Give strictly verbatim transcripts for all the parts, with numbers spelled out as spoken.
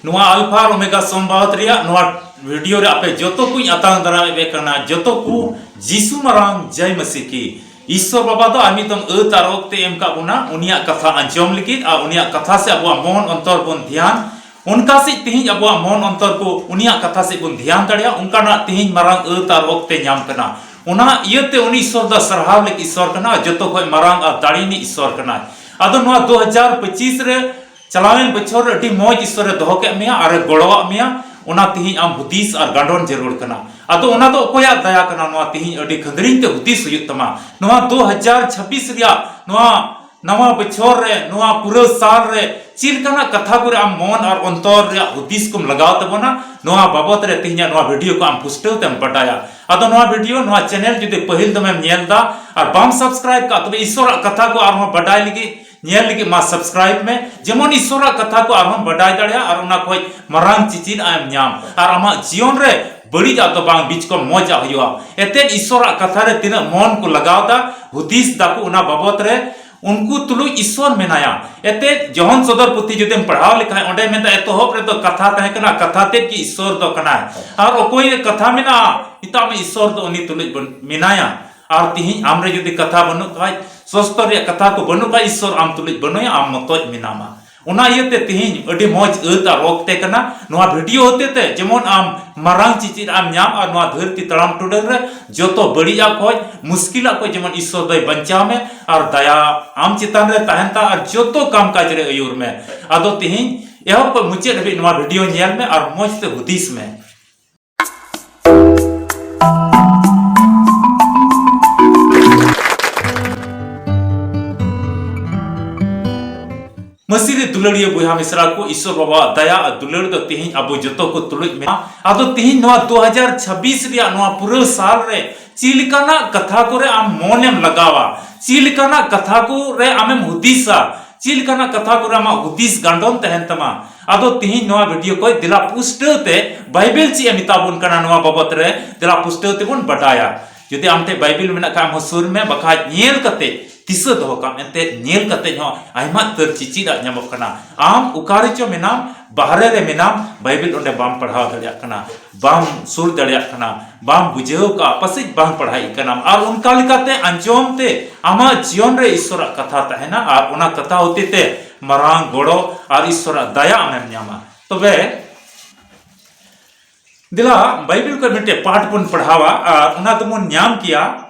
ᱱᱚᱣᱟ ᱟᱞᱯᱷᱟ ᱟᱨ ᱳᱢᱮᱜᱟ ᱥᱚᱢᱵᱟᱫ ᱨᱮᱭᱟᱜ ᱱᱚᱣᱟ ᱵᱷᱤᱰᱤᱭᱳ ᱨᱮ ᱟᱯᱮ ᱡᱚᱛᱚ ᱠᱚᱧ ᱟᱛᱟᱝ ᱫᱟᱨᱟᱢᱮᱫ ᱯᱮ ᱠᱟᱱᱟ, ᱡᱚᱛᱚ ᱠᱚ ᱡᱤᱥᱩ ᱢᱟᱨᱟᱝ ᱡᱟᱭ ᱢᱟᱥᱤ ᱠᱤ᱾ ᱤᱥᱥᱚᱨ ᱵᱟᱵᱟ ᱫᱚ ᱟᱨ ᱢᱤᱫ ᱫᱚᱢ ᱟᱹᱛ ᱟᱨ ᱚᱠᱛᱮ ᱮᱢ ᱠᱟᱜ ᱵᱚᱱᱟ ᱩᱱᱤᱭᱟᱜ ᱠᱟᱛᱷᱟ ᱟᱸᱡᱚᱢ ᱞᱟᱹᱜᱤᱫ ᱟᱨ ᱩᱱᱤᱭᱟᱜ ᱠᱟᱛᱷᱟ ᱥᱮ ᱟᱵᱚᱣᱟᱜ ᱢᱚᱱ ᱚᱱᱛᱚᱨ ᱵᱚᱱ ᱫᱷᱮᱭᱟᱱ᱾ ᱚᱱᱠᱟ ᱥᱮ ᱛᱮᱦᱮᱧ ᱟᱵᱚᱣᱟᱜ ᱢᱚᱱ ᱚᱱᱛᱚᱨ ᱠᱚ ᱩᱱᱤᱭᱟᱜ ᱠᱟᱛᱷᱟ ᱥᱮᱫ ᱵᱚᱱ ᱫᱷᱮᱭᱟᱱ ᱫᱟᱲᱮᱭᱟᱜᱼᱟ, ᱚᱱᱠᱟᱱᱟᱜ ᱛᱮᱦᱮᱧ ᱢᱟᱨᱟᱝ ᱟᱹᱛ ᱟᱨ ᱚᱠᱛᱮ ᱧᱟᱢ ᱠᱟᱱᱟ᱾ ᱚᱱᱟ ᱤᱭᱟᱹᱛᱮ ᱩᱱᱤ ᱤᱥᱥᱚᱨ ᱫᱚ ᱥᱟᱨᱦᱟᱣ ᱞᱟᱹᱜᱤᱫ ᱤᱥᱥᱚᱨ ᱠᱟᱱᱟ, ᱡᱚᱛᱚ ᱠᱷᱚᱱ ᱢᱟᱨᱟᱝ ᱟᱨ ᱫᱟᱲᱮᱭᱟᱱᱤᱡ ᱤᱥᱥᱚᱨ ᱠᱟᱱᱟᱭ᱾ ᱟᱫᱚ ᱱᱚᱣᱟ ᱫᱩ ᱦᱟᱡᱟᱨ ᱯᱚᱸᱪᱤᱥ ᱨᱮ ᱪᱟᱞᱟᱣᱮᱱ ᱵᱚᱪᱷᱚᱨ ᱨᱮ ᱟᱹᱰᱤ ᱢᱚᱡᱽ ᱤᱥᱥᱚᱨᱮ ᱫᱚᱦᱚ ᱠᱮᱫ ᱢᱮᱭᱟ ᱟᱨᱮ ᱜᱚᱲᱚᱣᱟᱜ ᱢᱮᱭᱟ, ᱚᱱᱟ ᱛᱮᱦᱮᱧ ᱟᱢ ᱦᱩᱫᱤᱥ ᱟᱨ ᱜᱟᱸᱰᱚᱱ ᱡᱟᱹᱨᱩᱲ ᱠᱟᱱᱟ᱾ ᱟᱫᱚ ᱚᱱᱟ ᱫᱚ ᱚᱠᱚᱭᱟᱜ ᱫᱟᱭᱟ ᱠᱟᱱᱟ? ᱱᱚᱣᱟ ᱛᱮᱦᱮᱧ ᱟᱹᱰᱤ ᱠᱷᱟᱹᱫᱽᱨᱤᱧ ᱛᱮ ᱦᱩᱫᱤᱥ ᱦᱩᱭᱩᱜ ᱛᱟᱢᱟ᱾ ᱱᱚᱣᱟ ᱫᱩ ᱦᱟᱡᱟᱨ ᱪᱷᱟᱵᱵᱤᱥ ᱨᱮᱭᱟᱜ ᱱᱚᱣᱟ ᱱᱟᱣᱟ ᱵᱚᱪᱷᱚᱨ ᱨᱮ, ᱱᱚᱣᱟ ᱯᱩᱨᱟᱹ ᱥᱟᱞ ᱨᱮ ᱪᱮᱫ ᱞᱮᱠᱟᱱᱟᱜ ᱠᱟᱛᱷᱟ ᱠᱚᱨᱮ ᱟᱢ ᱢᱚᱱ ᱟᱨ ᱚᱱᱛᱚᱨ ᱨᱮᱭᱟᱜ ᱦᱩᱫᱤᱥ ᱠᱚᱢ ᱞᱟᱜᱟᱣ ᱛᱟᱵᱚᱱᱟ, ᱱᱚᱣᱟ ᱵᱟᱵᱚᱛ ᱨᱮ ᱛᱮᱦᱮᱧᱟᱜ ᱱᱚᱣᱟ ᱵᱷᱤᱰᱤᱭᱳ ᱠᱚ ᱟᱢ ᱯᱩᱥᱴᱟᱹᱣ ᱛᱮᱢ ᱵᱟᱰᱟᱭᱟ᱾ ᱟᱫᱚ ᱱᱚᱣᱟ ᱵᱷᱤᱰᱤᱭᱳ, ᱱᱚᱣᱟ ᱪᱮᱱᱮᱞ ᱡᱩᱫᱤ ᱯᱟᱹᱦᱤᱞ ᱫᱚᱢᱮᱢ ᱧᱮᱞ ᱮᱫᱟ ᱟᱨ ᱵᱟᱢ ᱥᱟᱵᱥᱠᱨᱟᱭᱤᱵ ᱠᱟᱜ, ᱛᱚᱵᱮ ᱤᱥᱥᱚᱨᱟᱜ ᱠᱟᱛᱷᱟ ᱠᱚ ᱟᱨᱦᱚᱸ ᱵᱟᱰᱟᱭ ᱞᱟᱹᱜᱤᱫ, ᱧᱮᱞ ᱞᱟᱹᱜᱤᱫ ᱢᱟ ᱥᱟᱵᱥᱠᱨᱟᱭᱤᱵ ᱢᱮ, ᱡᱮᱢᱚᱱ ᱤᱥᱥᱚᱨᱟᱜ ᱠᱟᱛᱷᱟ ᱠᱚ ᱟᱨᱦᱚᱸ ᱵᱟᱰᱟᱭ ᱫᱟᱲᱮᱭᱟᱜᱼᱟ ᱟᱨ ᱚᱱᱟ ᱠᱷᱚᱡ ᱢᱟᱨᱟᱝ ᱪᱮᱪᱮᱫ ᱮᱢ ᱧᱟᱢ ᱟᱨ ᱟᱢᱟᱜ ᱡᱤᱭᱚᱱ ᱨᱮ ᱵᱟᱹᱲᱤᱡᱟᱜ ᱫᱚ ᱵᱟᱝ, ᱵᱤᱪᱠᱚᱢ ᱢᱚᱡᱟᱜ ᱦᱩᱭᱩᱜᱼᱟ᱾ ᱮᱛᱮᱫ ᱤᱥᱥᱚᱨᱟᱜ ᱠᱟᱛᱷᱟ ᱨᱮ ᱛᱤᱱᱟᱹᱜ ᱢᱚᱱ ᱠᱚ ᱞᱟᱜᱟᱣ ᱮᱫᱟ, ᱦᱩᱫᱤᱥ ᱫᱟᱠᱚ, ᱚᱱᱟ ᱵᱟᱵᱚᱛ ᱨᱮ ᱩᱱᱠᱩ ᱛᱩᱞᱩᱡ ᱤᱥᱥᱚᱨ ᱢᱮᱱᱟᱭᱟ᱾ ᱮᱛᱮᱫ ᱡᱚᱦᱚᱱ ᱥᱚᱫᱚᱨ ᱯᱩᱛᱷᱤ ᱡᱩᱫᱤᱢ ᱯᱟᱲᱦᱟᱣ ᱞᱮᱠᱷᱟᱱ, ᱚᱸᱰᱮ ᱢᱮᱱᱫᱟ, ᱮᱛᱚᱦᱚᱵ ᱨᱮᱫᱚ ᱠᱟᱛᱷᱟ ᱛᱟᱦᱮᱸ ᱠᱟᱱᱟ, ᱠᱟᱛᱷᱟ ᱛᱮᱫ ᱜᱮ ᱤᱥᱥᱚᱨ ᱫᱚ ᱠᱟᱱᱟᱭ᱾ ᱟᱨ ᱚᱠᱚᱭ ᱨᱮ ᱠᱟᱛᱷᱟ ᱢᱮᱱᱟᱜᱼᱟ, ᱢᱮᱛᱟᱜ ᱢᱮ, ᱤᱥᱥᱚᱨ ᱫᱚ ᱩᱱᱤ ᱛᱩᱞᱩᱡ ᱵᱚᱱ-, ᱢᱮᱱᱟᱭᱟ᱾ ᱟᱨ ᱛᱤᱦᱤᱧ ᱟᱢ ᱨᱮ ᱡᱩᱫᱤ ᱠᱟᱛᱷᱟ ᱵᱟᱹᱱᱩᱜ ᱠᱷᱟᱡ, ᱥᱚᱥᱛᱚ ᱨᱮᱭᱟᱜ ᱠᱟᱛᱷᱟ ᱠᱚ ᱵᱟᱹᱱᱩᱜ ᱠᱷᱟᱡ, ᱤᱥᱥᱚᱨ ᱟᱢ ᱛᱩᱞᱩᱡ ᱵᱟᱹᱱᱩᱭᱟ, ᱟᱢ ᱢᱚᱛᱚᱡ ᱢᱮᱱᱟᱢᱟ᱾ ᱚᱱᱟ ᱤᱭᱟᱹᱛᱮ ᱛᱤᱦᱤᱧ ᱟᱹᱰᱤ ᱢᱚᱡᱽ ᱟᱹᱛ ᱟᱨ ᱚᱠᱛᱮ ᱠᱟᱱᱟ᱾ ᱱᱚᱣᱟ ᱵᱷᱤᱰᱤᱭᱳ ᱦᱚᱛᱮ ᱛᱮ ᱡᱮᱢᱚᱱ ᱟᱢ ᱢᱟᱨᱟᱝ ᱪᱮᱪᱮᱫ ᱮᱢ ᱧᱟᱢ ᱟᱨ ᱱᱚᱣᱟ ᱫᱷᱟᱹᱨᱛᱤ ᱛᱟᱲᱟᱢ ᱴᱩᱰᱟᱹᱨ ᱨᱮ ᱡᱚᱛᱚ ᱵᱟᱹᱲᱤᱡᱟᱜ ᱠᱷᱚᱡ, ᱢᱩᱥᱠᱤᱞᱟᱜ ᱠᱷᱚᱡ ᱡᱮᱢᱚᱱ ᱤᱥᱥᱚᱨ ᱫᱚᱭ ᱵᱟᱧᱪᱟᱣ ᱢᱮ ᱟᱨ ᱫᱟᱭᱟ ᱟᱢ ᱪᱮᱛᱟᱱ ᱨᱮ ᱛᱟᱦᱮᱱ ᱛᱟ ᱟᱨ ᱡᱚᱛᱚ ᱠᱟᱢ ᱠᱟᱡᱽ ᱨᱮ ᱟᱹᱭᱩᱨ ᱢᱮ᱾ ᱟᱫᱚ ᱛᱤᱦᱤᱧ ᱮᱦᱚᱵ ᱠᱷᱚᱡ ᱢᱩᱪᱟᱹᱫ ᱦᱟᱹᱵᱤᱡ ᱱᱚᱣᱟ ᱵᱷᱤᱰᱤᱭᱳ ᱧᱮᱞ ᱢᱮ ᱟᱨ ᱢᱚᱡᱽ ᱛᱮ ᱦᱩᱫᱤᱥ ᱢᱮ᱾ ᱢᱟᱹᱥᱤ ᱨᱮ ᱫᱩᱞᱟᱹᱲᱤᱭᱟᱹ ᱵᱚᱭᱦᱟ ᱢᱤᱥᱨᱟ ᱠᱚ, ᱤᱥᱥᱚᱨ ᱵᱟᱵᱟᱣᱟᱜ ᱫᱟᱭᱟ ᱟᱨ ᱫᱩᱞᱟᱹᱲ ᱫᱚ ᱛᱮᱦᱮᱧ ᱟᱵᱚ ᱡᱚᱛᱚ ᱠᱚ ᱛᱩᱞᱩᱡ ᱢᱮᱱᱟᱜᱼᱟ᱾ ᱟᱫᱚ ᱛᱮᱦᱮᱧ ᱱᱚᱣᱟ ᱫᱩ ᱦᱟᱡᱟᱨ ᱪᱷᱟᱵᱵᱤᱥ ᱨᱮᱭᱟᱜ ᱱᱚᱣᱟ ᱯᱩᱨᱟᱹ ᱥᱟᱞ ᱨᱮ ᱪᱮᱫ ᱞᱮᱠᱟᱱᱟᱜ ᱠᱟᱛᱷᱟ ᱠᱚᱨᱮ ᱟᱢ ᱢᱚᱱᱮᱢ ᱞᱟᱜᱟᱣᱟ, ᱪᱮᱫ ᱞᱮᱠᱟᱱᱟᱜ ᱠᱟᱛᱷᱟ ᱠᱚᱨᱮ ᱟᱢᱮᱢ ᱦᱩᱫᱤᱥᱟ, ᱪᱮᱫ ᱞᱮᱠᱟᱱᱟᱜ ᱠᱟᱛᱷᱟ ᱠᱚᱨᱮ ᱟᱢᱟᱜ ᱦᱩᱫᱤᱥ ᱜᱟᱱᱰᱚᱱ ᱛᱟᱦᱮᱱ ᱛᱟᱢᱟ? ᱟᱫᱚ ᱛᱮᱦᱮᱧ ᱱᱚᱣᱟ ᱵᱷᱤᱰᱤᱭᱳ ᱠᱷᱚᱡ ᱫᱮᱞᱟ ᱯᱩᱥᱴᱟᱹᱣ ᱛᱮ ᱵᱟᱭᱵᱮᱞ ᱪᱮᱫ ᱮ ᱢᱮᱛᱟ ᱵᱚᱱ ᱠᱟᱱᱟ, ᱱᱚᱣᱟ ᱵᱟᱵᱚᱛ ᱨᱮ ᱫᱮᱞᱟ ᱯᱩᱥᱴᱟᱹᱣ ᱛᱮᱵᱚᱱ ᱵᱟᱰᱟᱭᱟ᱾ ᱡᱩᱫᱤ ᱟᱢ ᱴᱷᱮᱡ ᱵᱟᱭᱵᱮᱞ ᱢᱮᱱᱟᱜ ᱠᱷᱟᱱ, ᱟᱢ ᱦᱚᱸ ᱥᱩᱨ ᱢᱮ, ᱵᱟᱠᱷᱟᱡ ᱧᱮᱞ ᱠᱟᱛᱮ ᱫᱤᱥᱟᱹ ᱫᱚᱦᱚ ᱠᱟᱜ ᱢᱮᱱᱛᱮ ᱧᱮᱞ ᱠᱟᱛᱮ ᱦᱚᱸ ᱟᱭᱢᱟ ᱩᱛᱟᱹᱨ ᱪᱤᱪᱤᱫᱟᱜ ᱧᱟᱢᱚᱜ ᱠᱟᱱᱟ᱾ ᱟᱢ ᱚᱠᱟ ᱨᱮᱪᱚ ᱢᱮᱱᱟᱢ, ᱵᱟᱦᱨᱮ ᱨᱮ ᱢᱮᱱᱟᱢ, ᱵᱟᱭᱵᱮᱞ ᱚᱸᱰᱮ ᱵᱟᱢ ᱯᱟᱲᱦᱟᱣ ᱫᱟᱲᱮᱭᱟᱜ ᱠᱟᱱᱟ, ᱵᱟᱢ ᱥᱩᱨ ᱫᱟᱲᱮᱭᱟᱜ ᱠᱟᱱᱟ, ᱵᱟᱢ ᱵᱩᱡᱷᱟᱹᱣ ᱠᱟᱜᱼᱟ, ᱯᱟᱥᱮᱡ ᱵᱟᱝ ᱯᱟᱲᱦᱟᱣ ᱠᱟᱱᱟᱢ᱾ ᱟᱨ ᱚᱱᱠᱟ ᱞᱮᱠᱟᱛᱮ ᱟᱸᱡᱚᱢ ᱛᱮ ᱟᱢᱟᱜ ᱡᱤᱭᱚᱱ ᱨᱮ ᱤᱥᱥᱚᱨᱟᱜ ᱠᱟᱛᱷᱟ ᱛᱟᱦᱮᱱᱟ ᱟᱨ ᱚᱱᱟ ᱠᱟᱛᱷᱟ ᱦᱚᱛᱮ ᱛᱮ ᱢᱟᱨᱟᱝ ᱜᱚᱲᱚ ᱟᱨ ᱤᱥᱥᱚᱨᱟᱜ ᱫᱟᱭᱟ ᱟᱢᱮᱢ ᱧᱟᱢᱟ᱾ ᱛᱚᱵᱮ ᱫᱮᱞᱟ ᱵᱟᱭᱵᱮᱞ ᱠᱷᱚᱱ ᱢᱤᱫᱴᱮᱡ ᱯᱟᱴ ᱵᱚᱱ ᱯᱟᱲᱦᱟᱣᱟ ᱟᱨ ᱚᱱᱟ ᱛᱮᱵᱚᱱ ᱧᱟᱢ ᱠᱮᱭᱟ,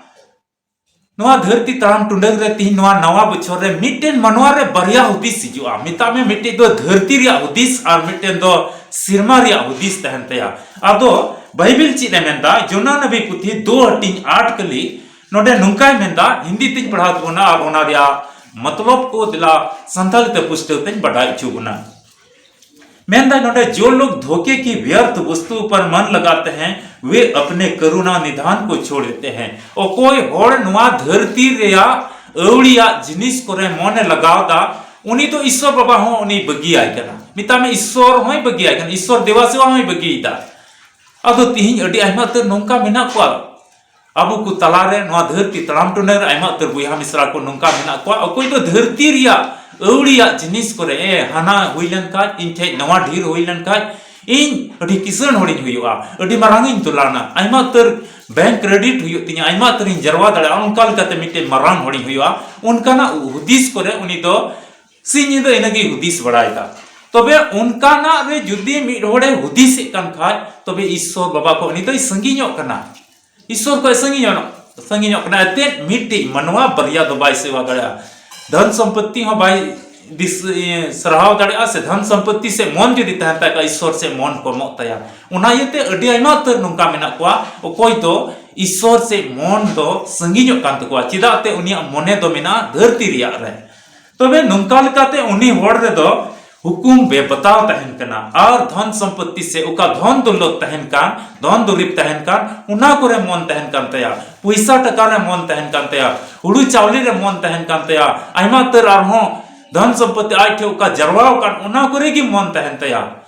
ᱱᱚᱣᱟ ᱫᱷᱟᱹᱨᱛᱤ ᱛᱟᱲᱟᱢ ᱴᱩᱰᱟᱹᱝ ᱨᱮ ᱛᱤᱦᱤᱧ ᱱᱚᱣᱟ ᱱᱟᱣᱟ ᱵᱚᱪᱷᱚᱨ ᱨᱮ ᱢᱤᱫᱴᱮᱱ ᱢᱟᱱᱣᱟ ᱨᱮ ᱵᱟᱨᱭᱟ ᱦᱩᱫᱤᱥ ᱦᱤᱡᱩᱜᱼᱟ᱾ ᱢᱮᱛᱟᱜ ᱢᱮ ᱢᱤᱫᱴᱮᱡ ᱫᱚ ᱫᱷᱟᱹᱨᱛᱤ ᱨᱮᱭᱟᱜ ᱦᱩᱫᱤᱥ ᱟᱨ ᱢᱤᱫᱴᱮᱱ ᱫᱚ ᱥᱮᱨᱢᱟ ᱨᱮᱭᱟᱜ ᱦᱩᱫᱤᱥ ᱛᱟᱦᱮᱱ ᱛᱟᱭᱟ᱾ ᱟᱫᱚ ᱵᱟᱭᱵᱮᱞ ᱪᱮᱫ ᱮ ᱢᱮᱱᱫᱟ? ᱡᱳᱱᱟ ᱱᱟᱵᱤ ᱯᱩᱛᱷᱤ ᱫᱳ ᱦᱟᱹᱴᱤᱧ ᱟᱴ ᱠᱟᱹᱞᱤ ᱱᱚᱰᱮ ᱱᱚᱝᱠᱟᱭ ᱢᱮᱱᱫᱟ, ᱦᱤᱱᱫᱤ ᱛᱤᱧ ᱯᱟᱲᱦᱟᱣ ᱛᱟᱵᱚᱱᱟ ᱟᱨ ᱚᱱᱟ ᱨᱮᱭᱟᱜ ᱢᱚᱛᱞᱚᱵ ᱠᱚ ᱫᱮᱞᱟ ᱥᱟᱱᱛᱟᱲᱤ ᱛᱮ ᱯᱩᱥᱴᱟᱹᱣ ᱛᱮᱧ ᱵᱟᱰᱟᱭ ᱦᱚᱪᱚ ᱵᱚᱱᱟ᱾ ᱢᱮᱱᱫᱟᱭ ᱱᱚᱰᱮ, "जो लोग धोखे की व्यर्थ वस्तु पर मन लगाते हैं, वे अपने करुणा निधान को छोड़ देते हैं।" ᱚᱠᱚᱭ ᱦᱚᱲ ᱱᱚᱣᱟ ᱫᱷᱟᱹᱨᱛᱤ ᱨᱮᱭᱟᱜ ᱟᱹᱣᱲᱤᱭᱟᱜ ᱡᱤᱱᱤᱥ ᱠᱚᱨᱮ ᱢᱚᱱᱮ ᱞᱟᱜᱟᱣ ᱫᱟ, ᱩᱱᱤ ᱫᱚ ᱤᱥᱥᱚᱨ ᱵᱟᱵᱟ ᱦᱚᱸ ᱩᱱᱤ ᱵᱟᱹᱜᱤᱭᱟᱭ ᱠᱟᱱᱟ᱾ ᱢᱮᱛᱟᱜ ᱢᱮ ᱤᱥᱥᱚᱨ ᱦᱚᱸᱭ ᱵᱟᱹᱜᱤᱭᱟᱭ ᱠᱟᱱᱟ, ᱤᱥᱥᱚᱨ ᱫᱮᱵᱟ ᱥᱮᱵᱟ ᱦᱚᱸᱭ ᱵᱟᱹᱜᱤᱭᱮᱫᱟ᱾ ᱟᱫᱚ ᱛᱤᱦᱤᱧ ᱟᱹᱰᱤ ᱟᱭᱢᱟ ᱩᱛᱟᱹᱨ ᱱᱚᱝᱠᱟ ᱢᱮᱱᱟᱜ ᱠᱚᱣᱟ, ᱟᱵᱚ ᱠᱚ ᱛᱟᱞᱟᱨᱮ, ᱱᱚᱣᱟ ᱫᱷᱟᱹᱨᱛᱤ ᱛᱟᱲᱟᱢ ᱴᱩᱰᱟᱹᱝ ᱨᱮ ᱟᱭᱢᱟ ᱩᱛᱟᱹᱨ ᱵᱚᱭᱦᱟ ᱢᱤᱥᱨᱟ ᱠᱚ ᱱᱚᱝᱠᱟ ᱢᱮᱱᱟᱜ ᱠᱚᱣᱟ, ᱚᱠᱚᱭ ᱫᱚ ᱫᱷᱟᱹᱨᱛᱤ ᱨᱮᱭᱟᱜ ᱟᱹᱣᱲᱤᱭᱟᱜ ᱡᱤᱱᱤᱥ ᱠᱚᱨᱮ, ᱮ, ᱦᱟᱱᱟ ᱦᱩᱭ ᱞᱮᱱᱠᱷᱟᱡ, ᱤᱧ ᱴᱷᱮᱡ ᱱᱚᱣᱟ ᱰᱷᱮᱨ ᱦᱩᱭ ᱞᱮᱱᱠᱷᱟᱡ, ᱤᱧ ᱟᱹᱰᱤ ᱠᱤᱥᱟᱹᱬ ᱦᱚᱲᱤᱧ ᱦᱩᱭᱩᱜᱼᱟ, ᱟᱹᱰᱤ ᱢᱟᱨᱟᱝ ᱤᱧ ᱫᱚᱞᱟᱱᱟ, ᱟᱭᱢᱟ ᱩᱛᱟᱹᱨ ᱵᱮᱝᱠ ᱠᱨᱮᱰᱤᱴ ᱦᱩᱭᱩᱜ ᱛᱤᱧᱟ, ᱟᱭᱢᱟ ᱩᱛᱟᱹᱨᱤᱧ ᱡᱟᱨᱣᱟ ᱫᱟᱲᱮᱭᱟᱜᱼᱟ, ᱚᱱᱠᱟ ᱞᱮᱠᱟᱛᱮ ᱢᱤᱫᱴᱮᱱ ᱢᱟᱨᱟᱝ ᱦᱚᱲᱤᱧ ᱦᱩᱭᱩᱜᱼᱟ, ᱚᱱᱠᱟᱱᱟᱜ ᱦᱩᱫᱤᱥ ᱠᱚᱨᱮ ᱩᱱᱤ ᱫᱚ ᱥᱤᱧ ᱧᱤᱫᱟᱹ ᱤᱱᱟᱹᱜᱮᱭ ᱦᱩᱫᱤᱥ ᱵᱟᱲᱟᱭᱮᱫᱟ᱾ ᱛᱚᱵᱮ ᱚᱱᱠᱟᱱᱟᱜ ᱨᱮ ᱡᱩᱫᱤ ᱢᱤᱫ ᱦᱚᱲᱮ ᱦᱩᱫᱤᱥᱮᱫ ᱠᱟᱱ ᱠᱷᱟᱡ, ᱛᱚᱵᱮ ᱤᱥᱥᱚᱨ ᱵᱟᱵᱟ ᱠᱷᱚᱱ ᱩᱱᱤ ᱫᱚᱭ ᱥᱟᱺᱜᱤᱧᱚᱜ ᱠᱟᱱᱟ᱾ ᱤᱥᱥᱚᱨ ᱠᱷᱚᱱ ᱥᱟᱺᱜᱤᱧᱚᱜ, ᱥᱟᱺᱜᱤᱧᱚᱜ ᱠᱟᱱᱟ᱾ ᱮᱱᱛᱮᱫ ᱢᱤᱫᱴᱤᱡ ᱢᱟᱱᱣᱟ ᱵᱟᱨᱭᱟ ᱫᱚ ᱵᱟᱭ ᱥᱮᱵᱟ ᱫᱟᱲᱮᱭᱟᱜᱼᱟ᱾ ᱫᱷᱚᱱ ᱥᱚᱢᱯᱚᱛᱤ ᱦᱚᱸ ᱵᱟᱭ ᱫᱤᱥ-, ᱤᱭᱟᱹ, ᱥᱟᱨᱦᱟᱣ ᱫᱟᱲᱮᱭᱟᱜᱼᱟ, ᱥᱮ ᱫᱷᱚᱱ ᱥᱚᱢᱯᱚᱛᱤ ᱥᱮ ᱢᱚᱱ ᱡᱩᱫᱤ ᱛᱟᱦᱮᱱ ᱛᱟᱭ ᱠᱷᱟᱡ, ᱤᱥᱥᱚᱨ ᱥᱮ ᱢᱚᱱ ᱠᱚᱢᱚᱜ ᱛᱟᱭᱟ᱾ ᱚᱱᱟ ᱤᱭᱟᱹᱛᱮ ᱟᱹᱰᱤ ᱟᱭᱢᱟ ᱩᱛᱟᱹᱨ ᱱᱚᱝᱠᱟ ᱢᱮᱱᱟᱜ ᱠᱚᱣᱟ, ᱚᱠᱚᱭ ᱫᱚ ᱤᱥᱥᱚᱨ ᱥᱮ ᱢᱚᱱ ᱫᱚ ᱥᱟᱺᱜᱤᱧᱚᱜ ᱠᱟᱱ ᱛᱟᱠᱚᱣᱟ᱾ ᱪᱮᱫᱟᱜ ᱛᱮ ᱩᱱᱤᱭᱟᱜ ᱢᱚᱱᱮ ᱫᱚ ᱢᱮᱱᱟᱜᱼᱟ ᱫᱷᱟᱹᱨᱛᱤ ᱨᱮᱭᱟᱜ ᱨᱮ᱾ ᱛᱚᱵᱮ ᱱᱚᱝᱠᱟ ᱞᱮᱠᱟᱛᱮ ᱩᱱᱤ ᱦᱚᱲ ᱨᱮᱫᱚ ᱦᱩᱠᱩᱢ ᱵᱮᱵᱟᱛᱟᱣ ᱛᱟᱦᱮᱱ ᱠᱟᱱᱟ᱾ ᱟᱨ ᱫᱷᱚᱱ ᱥᱚᱢᱯᱚᱛᱤ ᱥᱮ ᱚᱠᱟ ᱫᱷᱚᱱ ᱫᱚᱞᱚᱛ ᱛᱟᱦᱮᱱ ᱠᱟᱱ, ᱫᱷᱚᱱ ᱫᱩᱨᱤᱵᱽ ᱛᱟᱦᱮᱱ ᱠᱟᱱ, ᱚᱱᱟ ᱠᱚᱨᱮ ᱢᱚᱱ ᱛᱟᱦᱮᱱ ᱠᱟᱱ ᱛᱟᱭᱟ, ᱯᱚᱭᱥᱟ ᱴᱟᱠᱟ ᱨᱮ ᱢᱚᱱ ᱛᱟᱦᱮᱱ ᱠᱟᱱ ᱛᱟᱭᱟ, ᱦᱩᱲᱩ ᱪᱟᱣᱞᱮ ᱨᱮ ᱢᱚᱱ ᱛᱟᱦᱮᱱ ᱠᱟᱱ ᱛᱟᱭᱟ, ᱟᱭᱢᱟ ᱩᱛᱟᱹᱨ ᱟᱨᱦᱚᱸ ᱫᱷᱚᱱ ᱥᱚᱢᱯᱚᱛᱤ ᱟᱡ ᱴᱷᱮᱱ ᱚᱠᱟ ᱡᱟᱨᱣᱟ ᱟᱠᱟᱱ, ᱚᱱᱟ ᱠᱚᱨᱮ ᱜᱮ ᱢᱚᱱ ᱛᱟᱦᱮᱱ ᱛᱟᱭᱟ᱾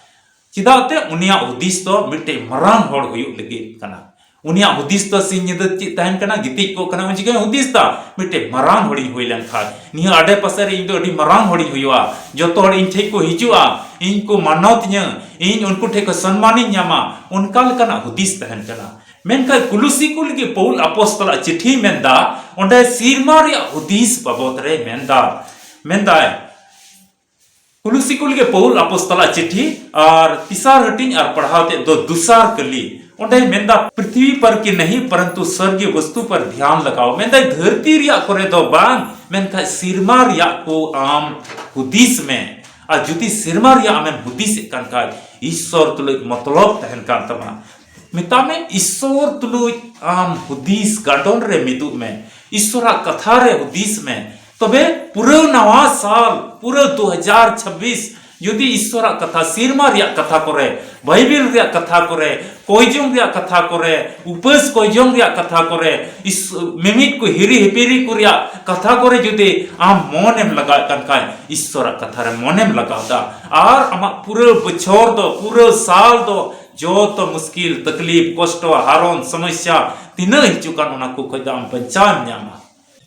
ᱪᱮᱫᱟᱜ ᱛᱮ ᱩᱱᱤᱭᱟᱜ ᱦᱩᱫᱤᱥ ᱫᱚ ᱢᱤᱫᱴᱮᱡ ᱢᱟᱨᱟᱝ ᱦᱚᱲ ᱦᱩᱭᱩᱜ ᱞᱟᱹᱜᱤᱫ ᱠᱟᱱᱟ᱾ ᱩᱱᱤᱭᱟᱜ ᱦᱩᱫᱤᱥ ᱫᱚ ᱥᱤᱧ ᱧᱤᱫᱟᱹ ᱪᱮᱫ ᱛᱟᱦᱮᱱ ᱠᱟᱱᱟ? ᱜᱤᱛᱤᱡ ᱠᱚᱜ ᱠᱟᱱᱟ᱾ ᱩᱱ ᱡᱚᱠᱷᱚᱱ ᱦᱩᱫᱤᱥ ᱫᱟ, ᱢᱤᱫᱴᱮᱡ ᱢᱟᱨᱟᱝ ᱦᱚᱲᱤᱧ ᱦᱩᱭ ᱞᱮᱱᱠᱷᱟᱱ, ᱱᱤᱭᱟᱹ ᱟᱰᱮ ᱯᱟᱥᱮ ᱨᱮ ᱤᱧ ᱫᱚ ᱟᱹᱰᱤ ᱢᱟᱨᱟᱝ ᱦᱚᱲᱤᱧ ᱦᱩᱭᱩᱜᱼᱟ, ᱡᱚᱛᱚ ᱦᱚᱲ ᱤᱧ ᱴᱷᱮᱡ ᱠᱚ ᱦᱤᱡᱩᱜᱼᱟ, ᱤᱧ ᱠᱚ ᱢᱟᱱᱚᱛ ᱤᱧᱟᱹ, ᱤᱧ ᱩᱱᱠᱩ ᱴᱷᱮᱡ ᱠᱷᱚᱱ ᱥᱚᱱᱢᱟᱱᱤᱧ ᱧᱟᱢᱟ, ᱚᱱᱠᱟ ᱞᱮᱠᱟᱱᱟᱜ ᱦᱩᱫᱤᱥ ᱛᱟᱦᱮᱱ ᱠᱟᱱᱟ᱾ ᱢᱮᱱᱠᱷᱟᱱ ᱠᱩᱞᱩᱥᱤ ᱠᱚ ᱞᱟᱹᱜᱤᱫ ᱯᱟᱹᱣᱩᱞ ᱟᱯᱚᱥᱛᱚᱞᱟᱜ ᱪᱤᱴᱷᱤ ᱢᱮᱱᱫᱟ, ᱚᱸᱰᱮ ᱥᱤᱨᱢᱟ ᱨᱮᱭᱟᱜ ᱦᱩᱫᱤᱥ ᱵᱟᱵᱚᱛ ᱨᱮ ᱢᱮᱱᱫᱟ, ᱢᱮᱱᱫᱟᱭ, ᱠᱩᱞᱩᱥᱤ ᱠᱚ ᱞᱟᱹᱜᱤᱫ ᱯᱟᱹᱣᱩᱞ ᱟᱯᱚᱥᱛᱚᱞᱟᱜ ᱪᱤᱴᱷᱤ ᱟᱨ ᱛᱮᱥᱟᱨ ᱦᱟᱹᱴᱤᱧ ᱟᱨ ᱯᱟᱲᱦᱟᱣ ᱛᱮᱫ ᱫᱚ ᱫᱚᱥᱟᱨ ᱠᱟᱹᱞᱤ᱾ ᱚᱸᱰᱮ ᱢᱮᱱᱫᱟ, "पृथ्वी पर की नहीं, परंतु स्वर्गीय वस्तु पर ध्यान लगाओ।" ᱢᱮᱱᱫᱟᱭ, ᱫᱷᱟᱹᱨᱛᱤ ᱨᱮᱭᱟᱜ ᱠᱚᱨᱮ ᱫᱚ ᱵᱟᱝ, ᱢᱮᱱᱠᱷᱟᱱ ᱥᱤᱨᱢᱟ ᱨᱮᱭᱟᱜ ᱠᱚ ᱟᱢ ᱦᱩᱫᱤᱥ ᱢᱮ᱾ ᱟᱨ ᱡᱩᱫᱤ ᱥᱤᱨᱢᱟ ᱨᱮᱭᱟᱜ ᱟᱢᱮᱢ ᱦᱩᱫᱤᱥᱮᱫ ᱠᱟᱱ ᱠᱷᱟᱡ, ᱤᱥᱥᱚᱨ ᱛᱩᱞᱩᱡ ᱢᱚᱛᱞᱚᱵ ᱛᱟᱦᱮᱱ ᱠᱟᱱ ᱛᱟᱢᱟ᱾ ᱢᱮᱛᱟᱜ ᱢᱮ, ᱤᱥᱥᱚᱨ ᱛᱩᱞᱩᱡ ᱟᱢ ᱦᱩᱫᱤᱥ ᱜᱟᱰᱚᱱ ᱨᱮ ᱢᱤᱫᱩᱜ ᱢᱮ, ᱤᱥᱥᱚᱨᱟᱜ ᱠᱟᱛᱷᱟ ᱨᱮ ᱦᱩᱫᱤᱥ ᱢᱮ᱾ ᱛᱚᱵᱮ ᱯᱩᱨᱟᱹ ᱱᱟᱣᱟ ᱥᱟᱞ, ᱯᱩᱨᱟᱹ ᱫᱩ ᱦᱟᱡᱟᱨ ᱪᱷᱟᱵᱵᱤᱥ, ᱡᱩᱫᱤ ᱤᱥᱥᱚᱨᱟᱜ ᱠᱟᱛᱷᱟ, ᱥᱤᱨᱢᱟ ᱨᱮᱭᱟᱜ ᱠᱟᱛᱷᱟ ᱠᱚᱨᱮ, ᱵᱟᱭᱵᱮᱞ ᱨᱮᱭᱟᱜ ᱠᱟᱛᱷᱟ ᱠᱚᱨᱮ, ᱠᱚᱭᱡᱚᱝ ᱨᱮᱭᱟᱜ ᱠᱟᱛᱷᱟ ᱠᱚᱨᱮ, ᱩᱯᱟᱹᱥ ᱠᱚᱭᱡᱚᱝ ᱨᱮᱭᱟᱜ ᱠᱟᱛᱷᱟ ᱠᱚᱨᱮ, ᱤᱥ-, ᱢᱤᱢᱤᱫ ᱠᱚ ᱦᱤᱨᱤ ᱦᱤᱯᱤᱨᱤ ᱠᱚ ᱨᱮᱭᱟᱜ ᱠᱟᱛᱷᱟ ᱠᱚᱨᱮ ᱡᱩᱫᱤ ᱟᱢ ᱢᱚᱱᱮᱢ ᱞᱟᱜᱟᱣᱮᱫ ᱠᱟᱱ ᱠᱷᱟᱡ, ᱤᱥᱥᱚᱨᱟᱜ ᱠᱟᱛᱷᱟ ᱨᱮ ᱢᱚᱱᱮᱢ ᱞᱟᱜᱟᱣ ᱫᱟ ᱟᱨ ᱟᱢᱟᱜ ᱯᱩᱨᱟᱹ ᱵᱚᱪᱷᱚᱨ ᱫᱚ, ᱯᱩᱨᱟᱹ ᱥᱟᱞ ᱫᱚ ᱡᱚᱛᱚ ᱢᱩᱥᱠᱤᱞ, ᱛᱟᱠᱞᱤᱯ, ᱠᱚᱥᱴᱚ, ᱦᱟᱨᱚᱱ, ᱥᱚᱢᱚᱥᱥᱟ ᱛᱤᱱᱟᱹᱜ ᱦᱤᱡᱩᱜ ᱠᱟᱱ, ᱚᱱᱟ ᱠᱚ ᱠᱷᱚᱡ ᱫᱚ ᱟᱢ ᱵᱟᱧᱪᱟᱣ ᱮᱢ ᱧᱟᱢᱟ᱾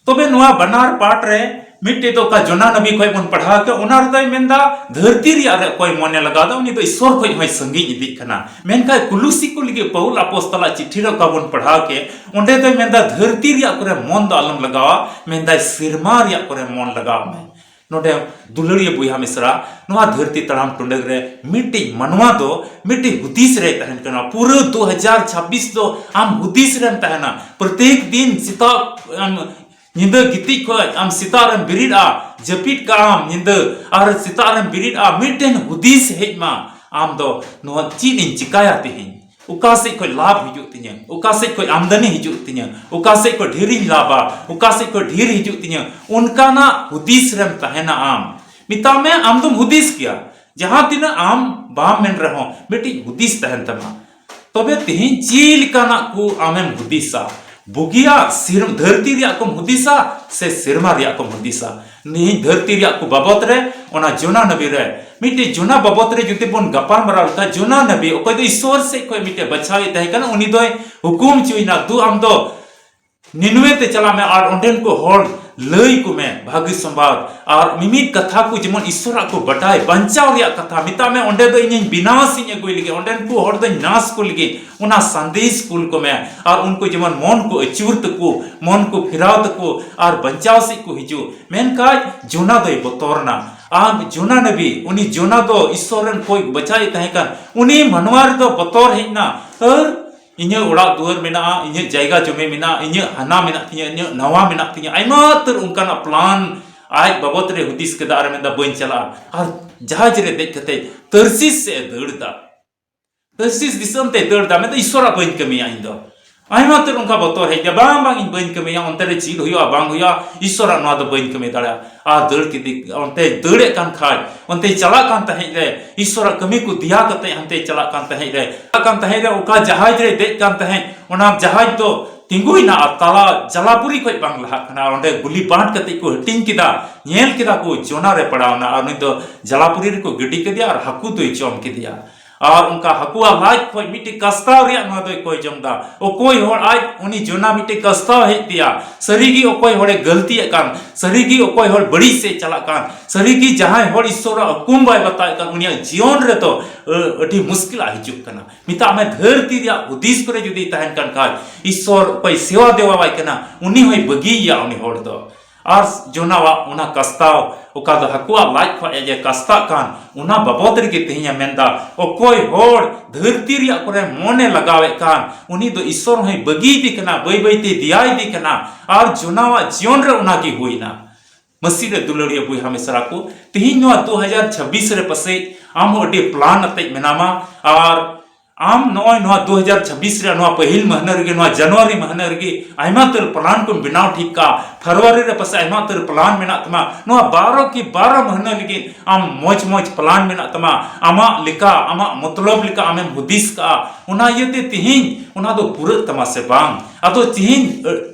ᱛᱚᱵᱮ ᱱᱚᱣᱟ ᱵᱟᱱᱟᱨ ᱯᱟᱴ ᱨᱮ ᱢᱤᱫᱴᱮᱡ ᱫᱚ ᱚᱠᱟ ᱡᱚᱱᱟ ᱱᱚᱵᱤ ᱠᱷᱚᱡ ᱵᱚᱱ ᱯᱟᱲᱦᱟᱣ ᱠᱮᱫ, ᱚᱱᱟ ᱨᱮᱫᱚᱭ ᱢᱮᱱᱫᱟ ᱫᱷᱟᱹᱨᱛᱤ ᱨᱮᱭᱟᱜ ᱨᱮ ᱚᱠᱚᱭ ᱢᱚᱱᱮ ᱞᱟᱜᱟᱣ ᱫᱟ, ᱩᱱᱤ ᱫᱚ ᱤᱥᱥᱚᱨ ᱠᱷᱚᱡ ᱦᱚᱸᱭ ᱥᱟᱺᱜᱤᱧ ᱤᱫᱤᱜ ᱠᱟᱱᱟ᱾ ᱢᱮᱱᱠᱷᱟᱱ ᱠᱩᱞᱩᱥᱤ ᱠᱚ ᱞᱟᱹᱜᱤᱫ ᱯᱟᱹᱣᱩᱞ ᱟᱯᱚᱥᱛᱚᱞᱟᱜ ᱪᱤᱴᱷᱤ ᱨᱮ ᱚᱠᱟ ᱵᱚᱱ ᱯᱟᱲᱦᱟᱣ ᱠᱮᱫ, ᱚᱸᱰᱮ ᱫᱚᱭ ᱢᱮᱱᱫᱟ ᱫᱷᱟᱹᱨᱛᱤ ᱨᱮᱭᱟᱜ ᱠᱚᱨᱮ ᱢᱚᱱ ᱫᱚ ᱟᱞᱚᱢ ᱞᱟᱜᱟᱣᱟ, ᱢᱮᱱᱫᱟᱭ ᱥᱮᱨᱢᱟ ᱨᱮᱭᱟᱜ ᱠᱚᱨᱮ ᱢᱚᱱ ᱞᱟᱜᱟᱣ ᱢᱮ᱾ ᱱᱚᱰᱮ ᱫᱩᱞᱟᱹᱲᱤᱭᱟᱹ ᱵᱚᱭᱦᱟ ᱢᱤᱥᱨᱟ, ᱱᱚᱣᱟ ᱫᱷᱟᱹᱨᱛᱤ ᱛᱟᱲᱟᱢ ᱴᱩᱰᱟᱹᱜ ᱨᱮ ᱢᱤᱫᱴᱤᱡ ᱢᱟᱱᱣᱟ ᱫᱚ ᱢᱤᱫᱴᱤᱡ ᱦᱩᱫᱤᱥ ᱨᱮᱭ ᱛᱟᱦᱮᱱ ᱠᱟᱱᱟ᱾ ᱯᱩᱨᱟᱹ ᱫᱩ ᱦᱟᱡᱟᱨ ᱪᱷᱟᱵᱵᱤᱥ ᱫᱚ ᱟᱢ ᱦᱩᱫᱤᱥ ᱨᱮᱢ ᱛᱟᱦᱮᱱᱟ᱾ ᱯᱨᱚᱛᱮᱠ ᱫᱤᱱ ᱥᱮᱛᱟᱜ ᱟᱢ ᱧᱤᱫᱟᱹ ᱜᱤᱛᱤᱡ ᱠᱷᱚᱡ ᱟᱢ ᱥᱮᱛᱟᱜ ᱨᱮᱢ ᱵᱮᱨᱮᱫᱼᱟ, ᱡᱟᱹᱯᱤᱫ ᱠᱟᱜ ᱟᱢ ᱧᱤᱫᱟᱹ, ᱟᱨ ᱥᱮᱛᱟᱜ ᱨᱮᱢ ᱵᱮᱨᱮᱫᱼᱟ, ᱢᱤᱫᱴᱮᱱ ᱦᱩᱫᱤᱥ ᱦᱮᱡ ᱢᱟ ᱟᱢ ᱫᱚ, ᱱᱚᱣᱟ ᱪᱮᱫ ᱤᱧ ᱪᱤᱠᱟᱭᱟ ᱛᱮᱦᱮᱧ? ᱚᱠᱟ ᱥᱮᱫ ᱠᱷᱚᱡ ᱞᱟᱵᱷ ᱦᱤᱡᱩᱜ ᱛᱤᱧᱟᱹ, ᱚᱠᱟ ᱥᱮᱫ ᱠᱷᱚᱡ ᱟᱢᱫᱟᱱᱤ ᱦᱤᱡᱩᱜ ᱛᱤᱧᱟᱹ, ᱚᱠᱟ ᱥᱮᱫ ᱠᱷᱚᱡ ᱰᱷᱮᱨᱤᱧ ᱞᱟᱵᱷᱟ, ᱚᱠᱟ ᱥᱮᱫ ᱠᱷᱚᱡ ᱰᱷᱮᱨ ᱦᱤᱡᱩᱜ ᱛᱤᱧᱟᱹ, ᱚᱱᱠᱟᱱᱟᱜ ᱦᱩᱫᱤᱥ ᱨᱮᱢ ᱛᱟᱦᱮᱱᱟ ᱟᱢ᱾ ᱢᱮᱛᱟᱜ ᱢᱮ, ᱟᱢ ᱫᱚᱢ ᱦᱩᱫᱤᱥ ᱜᱮᱭᱟ, ᱡᱟᱦᱟᱸ ᱛᱤᱱᱟᱹᱜ ᱟᱢ ᱵᱟᱢ ᱢᱮᱱ ᱨᱮᱦᱚᱸ, ᱢᱤᱫᱴᱤᱡ ᱦᱩᱫᱤᱥ ᱛᱟᱦᱮᱱ ᱛᱟᱢᱟ᱾ ᱛᱚᱵᱮ ᱛᱮᱦᱮᱧ ᱪᱮᱫ ᱞᱮᱠᱟᱱᱟᱜ ᱠᱚ ᱟᱢᱮᱢ ᱦᱩᱫᱤᱥᱟ? ᱵᱩᱜᱤᱭᱟᱜ ᱥᱤᱨ-, ᱫᱷᱟᱹᱨᱛᱤ ᱨᱮᱭᱟᱜ ᱠᱚᱢ ᱦᱩᱫᱤᱥᱟ ᱥᱮ ᱥᱮᱨᱢᱟ ᱨᱮᱭᱟᱜ ᱠᱚᱢ ᱦᱩᱫᱤᱥᱟ? ᱛᱮᱦᱮᱧ ᱫᱷᱟᱹᱨᱛᱤ ᱨᱮᱭᱟᱜ ᱠᱚ ᱵᱟᱵᱚᱛ ᱨᱮ ᱚᱱᱟ ᱡᱚᱱᱟ ᱱᱚᱵᱤ ᱨᱮ ᱢᱤᱫᱴᱮᱡ ᱡᱳᱱᱟ ᱵᱟᱵᱚᱛ ᱨᱮ ᱡᱩᱫᱤ ᱵᱚᱱ ᱜᱟᱯᱟᱞ ᱢᱟᱨᱟᱣ ᱞᱮᱠᱷᱟᱱ, ᱡᱳᱱᱟ ᱱᱟᱵᱤ ᱚᱠᱚᱭ ᱫᱚ ᱤᱥᱥᱚᱨ ᱥᱮᱫ ᱠᱷᱚᱱ ᱢᱤᱫᱴᱮᱡ ᱵᱟᱪᱷᱟᱣ ᱮ ᱛᱟᱦᱮᱸ ᱠᱟᱱᱟ, ᱩᱱᱤ ᱫᱚᱭ ᱦᱩᱠᱩᱢ ᱦᱚᱪᱚᱭᱮᱱᱟ, "ᱫᱩ, ᱟᱢ ᱫᱚ ᱱᱤᱱᱣᱮ ᱛᱮ ᱪᱟᱞᱟᱜ ᱢᱮ ᱟᱨ ᱚᱸᱰᱮᱱ ᱠᱚ ᱦᱚᱲ ᱞᱟᱹᱭ ᱠᱚ ᱢᱮ ᱵᱷᱟᱹᱜᱤ ᱥᱚᱢᱵᱟᱫ ᱟᱨ ᱢᱤᱢᱤᱫ ᱠᱟᱛᱷᱟ ᱠᱚ ᱡᱮᱢᱚᱱ ᱤᱥᱥᱚᱨᱟᱜ ᱠᱚ ᱵᱟᱰᱟᱭ, ᱵᱟᱧᱪᱟᱣ ᱨᱮᱭᱟᱜ ᱠᱟᱛᱷᱟ ᱢᱮᱛᱟᱜ ᱢᱮ, ᱚᱸᱰᱮ ᱫᱚ ᱤᱧᱤᱧ ᱵᱤᱱᱟᱥ ᱤᱧ ᱟᱹᱜᱩᱭ ᱞᱟᱹᱜᱤᱫ, ᱚᱸᱰᱮᱱ ᱠᱚ ᱦᱚᱲ ᱫᱚᱧ ᱱᱟᱥ ᱠᱚ ᱞᱟᱹᱜᱤᱫ, ᱚᱱᱟ ᱥᱟᱸᱫᱮᱥ ᱠᱩᱞ ᱠᱚ ᱢᱮ ᱟᱨ ᱩᱱᱠᱩ ᱡᱮᱢᱚᱱ ᱢᱚᱱ ᱠᱚ ᱟᱹᱪᱩᱨ ᱛᱟᱠᱚ, ᱢᱚᱱ ᱠᱚ ᱯᱷᱮᱨᱟᱣ ᱛᱟᱠᱚ ᱟᱨ ᱵᱟᱧᱪᱟᱣ ᱥᱮᱫ ᱠᱚ ᱦᱤᱡᱩᱜ᱾" ᱢᱮᱱᱠᱷᱟᱡ ᱡᱳᱱᱟ ᱫᱚᱭ ᱵᱚᱛᱚᱨ ᱮᱱᱟ᱾ ᱟᱨ ᱡᱳᱱᱟ ᱱᱟᱵᱤ, ᱩᱱᱤ ᱡᱳᱱᱟ ᱫᱚ ᱤᱥᱥᱚᱨ ᱨᱮᱱ ᱠᱚᱭ ᱵᱟᱪᱷᱟᱭᱮᱫ ᱛᱟᱦᱮᱸ ᱠᱟᱱ, ᱩᱱᱤ ᱢᱟᱱᱣᱟ ᱨᱮᱫᱚ ᱵᱚᱛᱚᱨ ᱦᱮᱡ ᱮᱱᱟ᱾ ᱟᱨ ᱤᱧᱟᱹᱜ ᱚᱲᱟᱜ ᱫᱩᱣᱟᱹᱨ ᱢᱮᱱᱟᱜᱼᱟ, ᱤᱧᱟᱹᱜ ᱡᱟᱭᱜᱟ ᱡᱚᱢᱤ ᱢᱮᱱᱟᱜᱼᱟ, ᱤᱧᱟᱹᱜ ᱦᱟᱱᱟ ᱢᱮᱱᱟᱜ ᱛᱤᱧᱟᱹ, ᱤᱧᱟᱹᱜ ᱱᱟᱣᱟ ᱢᱮᱱᱟᱜ ᱛᱤᱧᱟᱹ, ᱟᱭᱢᱟ ᱩᱛᱟᱹᱨ ᱚᱱᱠᱟᱱᱟᱜ ᱯᱞᱟᱱ ᱟᱡ ᱵᱟᱵᱚᱛ ᱨᱮ ᱦᱩᱫᱤᱥ ᱠᱮᱫᱟ ᱟᱨ ᱢᱮᱱᱫᱟ, "ᱵᱟᱹᱧ ᱪᱟᱞᱟᱜᱼᱟ᱾" ᱟᱨ ᱡᱟᱦᱟᱡᱽ ᱨᱮ ᱫᱮᱡ ᱠᱟᱛᱮ ᱛᱟᱨᱥᱤᱥ ᱥᱮᱫ ᱮ ᱫᱟᱹᱲ ᱮᱫᱟ᱾ ᱛᱟᱨᱥᱤᱥ ᱫᱤᱥᱚᱢ ᱛᱮ ᱫᱟᱹᱲ ᱮᱫᱟ, ᱢᱮᱱᱫᱟ, "ᱤᱥᱥᱚᱨᱟᱜ ᱵᱟᱹᱧ ᱠᱟᱹᱢᱤᱭᱟ ᱤᱧ ᱫᱚ᱾" ᱟᱭᱢᱟ ᱩᱛᱟᱹᱨ ᱚᱱᱠᱟ ᱵᱚᱛᱚᱨ ᱦᱮᱡ ᱮᱱᱟ, "ᱵᱟᱝ, ᱵᱟᱝ, ᱤᱧ ᱵᱟᱹᱧ ᱠᱟᱹᱢᱤᱭᱟ, ᱚᱱᱛᱮ ᱨᱮ ᱪᱮᱫ ᱦᱩᱭᱩᱜᱼᱟ, ᱵᱟᱝ ᱦᱩᱭᱩᱜᱼᱟ, ᱤᱥᱥᱚᱨᱟᱜ ᱱᱚᱣᱟ ᱫᱚ ᱵᱟᱹᱧ ᱠᱟᱹᱢᱤ ᱫᱟᱲᱮᱭᱟᱜᱼᱟ᱾" ᱟᱨ ᱫᱟᱹᱲ ᱠᱮᱫᱮ, ᱚᱱᱛᱮᱭ ᱫᱟᱹᱲᱮᱫ ᱠᱟᱱ ᱠᱷᱟᱡ, ᱚᱱᱛᱮᱭ ᱪᱟᱞᱟᱜ ᱠᱟᱱ ᱛᱟᱦᱮᱸᱡ ᱨᱮ, ᱤᱥᱥᱚᱨᱟᱜ ᱠᱟᱹᱢᱤ ᱠᱚ ᱫᱮᱭᱟ ᱠᱟᱛᱮ ᱦᱟᱱᱛᱮᱭ ᱪᱟᱞᱟᱜ ᱠᱟᱱ ᱛᱟᱦᱮᱸᱡ ᱨᱮ, ᱪᱟᱞᱟᱜ ᱠᱟᱱ ᱛᱟᱦᱮᱸᱡ ᱨᱮ, ᱚᱠᱟ ᱡᱟᱦᱟᱡᱽ ᱨᱮᱭ ᱫᱮᱡ ᱠᱟᱱ ᱛᱟᱦᱮᱸᱡ, ᱚᱱᱟ ᱡᱟᱦᱟᱡᱽ ᱫᱚ ᱛᱤᱸᱜᱩᱭᱮᱱᱟ ᱟᱨ ᱛᱟᱞᱟ ᱡᱟᱞᱟᱯᱩᱨᱤ ᱠᱷᱚᱡ ᱵᱟᱝ ᱞᱟᱦᱟᱜ ᱠᱟᱱᱟ᱾ ᱟᱨ ᱚᱸᱰᱮ ᱜᱩᱞᱤ ᱵᱟᱸᱴ ᱠᱟᱛᱮ ᱠᱚ ᱦᱟᱹᱴᱤᱧ ᱠᱮᱫᱟ, ᱧᱮᱞ ᱠᱮᱫᱟ ᱠᱚ ᱡᱳᱱᱟ ᱨᱮ ᱯᱟᱲᱟᱣ ᱮᱱᱟ ᱟᱨ ᱩᱱᱤ ᱫᱚ ᱡᱟᱞᱟᱯᱩᱨᱤ ᱨᱮᱠᱚ ᱜᱤᱰᱤ ᱠᱮᱫᱮᱭᱟ ᱟᱨ ᱦᱟᱹᱠᱩ ᱫᱚᱭ ᱡᱚᱢ ᱠᱮᱫᱮᱭᱟ᱾ ᱟᱨ ᱚᱱᱠᱟ ᱦᱟᱹᱠᱩᱣᱟᱜ ᱞᱟᱡ ᱠᱷᱚᱡ ᱢᱤᱫᱴᱮᱡ ᱠᱟᱥᱛᱟᱣ ᱨᱮᱭᱟᱜ ᱱᱚᱣᱟ ᱫᱚᱭ ᱠᱚᱭ ᱡᱚᱝ ᱫᱟ᱾ ᱚᱠᱚᱭ ᱦᱚᱲ ᱟᱡ ᱩᱱᱤ ᱡᱳᱱᱟ ᱢᱤᱫᱴᱮᱡ ᱠᱟᱥᱛᱟᱣ ᱦᱮᱡ ᱛᱮᱭᱟ, ᱥᱟᱹᱨᱤᱜᱮ ᱚᱠᱚᱭ ᱦᱚᱲᱮ ᱜᱟᱹᱞᱛᱤᱭᱮᱫ ᱠᱟᱱ, ᱥᱟᱹᱨᱤᱜᱮ ᱚᱠᱚᱭ ᱦᱚᱲ ᱵᱟᱹᱲᱤᱡ ᱥᱮᱫ ᱪᱟᱞᱟᱜ ᱠᱟᱱ, ᱥᱟᱹᱨᱤᱜᱮ ᱡᱟᱦᱟᱸᱭ ᱦᱚᱲ ᱤᱥᱥᱚᱨᱟᱜ ᱦᱩᱠᱩᱢ ᱵᱟᱭ ᱵᱟᱛᱟᱣᱮᱫ ᱠᱟᱱ, ᱩᱱᱤᱭᱟᱜ ᱡᱤᱭᱚᱱ ᱨᱮᱫᱚ, ᱟᱹ, ᱟᱹᱰᱤ ᱢᱩᱥᱠᱤᱞᱟᱜ ᱦᱤᱡᱩᱜ ᱠᱟᱱᱟ᱾ ᱢᱮᱛᱟᱜ ᱢᱮ, ᱫᱷᱟᱹᱨᱛᱤ ᱨᱮᱭᱟᱜ ᱦᱩᱫᱤᱥ ᱠᱚᱨᱮ ᱡᱩᱫᱤ ᱛᱟᱦᱮᱱ ᱠᱟᱱ ᱠᱷᱟᱡ, ᱤᱥᱥᱚᱨ ᱚᱠᱚᱭ ᱥᱮᱣᱟ ᱫᱮᱣᱟᱣᱟᱭ ᱠᱟᱱᱟ, ᱩᱱᱤ ᱦᱚᱸᱭ ᱵᱟᱹᱜᱤᱭᱮᱭᱟ ᱩᱱᱤ ᱦᱚᱲ ᱫᱚ᱾ ᱟᱨ ᱡᱳᱱᱟᱣᱟᱜ ᱚᱱᱟ ᱠᱟᱥᱛᱟᱣ, ᱚᱠᱟ ᱫᱚ ᱦᱟᱹᱠᱩᱣᱟᱜ ᱞᱟᱡ ᱠᱷᱚᱡ ᱮ ᱡᱮ ᱠᱟᱥᱛᱟᱜ ᱠᱟᱱ, ᱚᱱᱟ ᱵᱟᱵᱚᱫ ᱨᱮᱜᱮ ᱛᱮᱦᱮᱧ ᱮ ᱢᱮᱱᱫᱟ, ᱚᱠᱚᱭ ᱦᱚᱲ ᱫᱷᱟᱹᱨᱛᱤ ᱨᱮᱭᱟᱜ ᱠᱚᱨᱮ ᱢᱚᱱᱮ ᱞᱟᱜᱟᱣᱮᱫ ᱠᱟᱱ, ᱩᱱᱤ ᱫᱚ ᱤᱥᱥᱚᱨ ᱦᱚᱸᱭ ᱵᱟᱹᱜᱤᱭᱮᱫᱮ ᱠᱟᱱᱟ, ᱵᱟᱹᱭ ᱵᱟᱹᱭᱛᱮ ᱫᱮᱭᱟᱭᱮᱫᱮ ᱠᱟᱱᱟ᱾ ᱟᱨ ᱡᱳᱱᱟᱣᱟᱜ ᱡᱤᱭᱚᱱ ᱨᱮ ᱚᱱᱟ ᱜᱮ ᱦᱩᱭᱱᱟ᱾ ᱢᱟᱹᱥᱤ ᱨᱮ ᱫᱩᱞᱟᱹᱲᱤᱭᱟᱹ ᱵᱚᱭᱦᱟ ᱢᱤᱥᱨᱟ ᱠᱚ, ᱛᱮᱦᱮᱧ ᱱᱚᱣᱟ ᱫᱩ ᱦᱟᱡᱟᱨ ᱪᱷᱟᱵᱵᱤᱥ ᱨᱮ ᱯᱟᱥᱮᱡ ᱟᱢ ᱦᱚᱸ ᱟᱹᱰᱤ ᱯᱞᱟᱱ ᱟᱛᱮᱡ ᱢᱮᱱᱟᱢᱟ, ᱟᱨ ᱟᱢ ᱱᱚᱜᱼᱚᱭ ᱱᱚᱣᱟ ᱫᱩ ᱦᱟᱡᱟᱨ ᱪᱷᱟᱵᱵᱤᱥ ᱨᱮᱭᱟᱜ ᱱᱚᱣᱟ ᱯᱟᱹᱦᱤᱞ ᱢᱟᱹᱦᱱᱟᱹ ᱨᱮᱜᱮ, ᱱᱚᱣᱟ ᱡᱟᱱᱩᱣᱟᱨᱤ ᱢᱟᱹᱦᱱᱟᱹ ᱨᱮᱜᱮ ᱟᱭᱢᱟ ᱩᱛᱟᱹᱨ ᱯᱞᱟᱱ ᱠᱚᱢ ᱵᱮᱱᱟᱣ ᱴᱷᱤᱠ ᱠᱟᱜᱼᱟ, ᱯᱷᱮᱵᱽᱨᱩᱣᱟᱨᱤ ᱨᱮ ᱯᱟᱥᱮᱡ ᱟᱭᱢᱟ ᱩᱛᱟᱹᱨ ᱯᱞᱟᱱ ᱢᱮᱱᱟᱜ ᱛᱟᱢᱟ, ᱱᱚᱣᱟ ᱵᱟᱨᱚ ᱠᱤ ᱵᱟᱨᱚ ᱢᱟᱹᱦᱱᱟᱹ ᱞᱟᱹᱜᱤᱫ ᱟᱢ ᱢᱚᱡᱽ ᱢᱚᱡᱽ ᱯᱞᱟᱱ ᱢᱮᱱᱟᱜ ᱛᱟᱢᱟ, ᱟᱢᱟᱜ ᱞᱮᱠᱟ, ᱟᱢᱟᱜ ᱢᱚᱛᱞᱚᱵ ᱞᱮᱠᱟ ᱟᱢᱮᱢ ᱦᱩᱫᱤᱥ ᱠᱟᱜᱼᱟ᱾ ᱚᱱᱟ ᱤᱭᱟᱹᱛᱮ ᱛᱤᱦᱤᱧ ᱚᱱᱟ ᱫᱚ ᱯᱩᱨᱟᱹᱜ ᱛᱟᱢᱟ ᱥᱮ ᱵᱟᱝ? ᱟᱫᱚ ᱛᱤᱦᱤᱧ,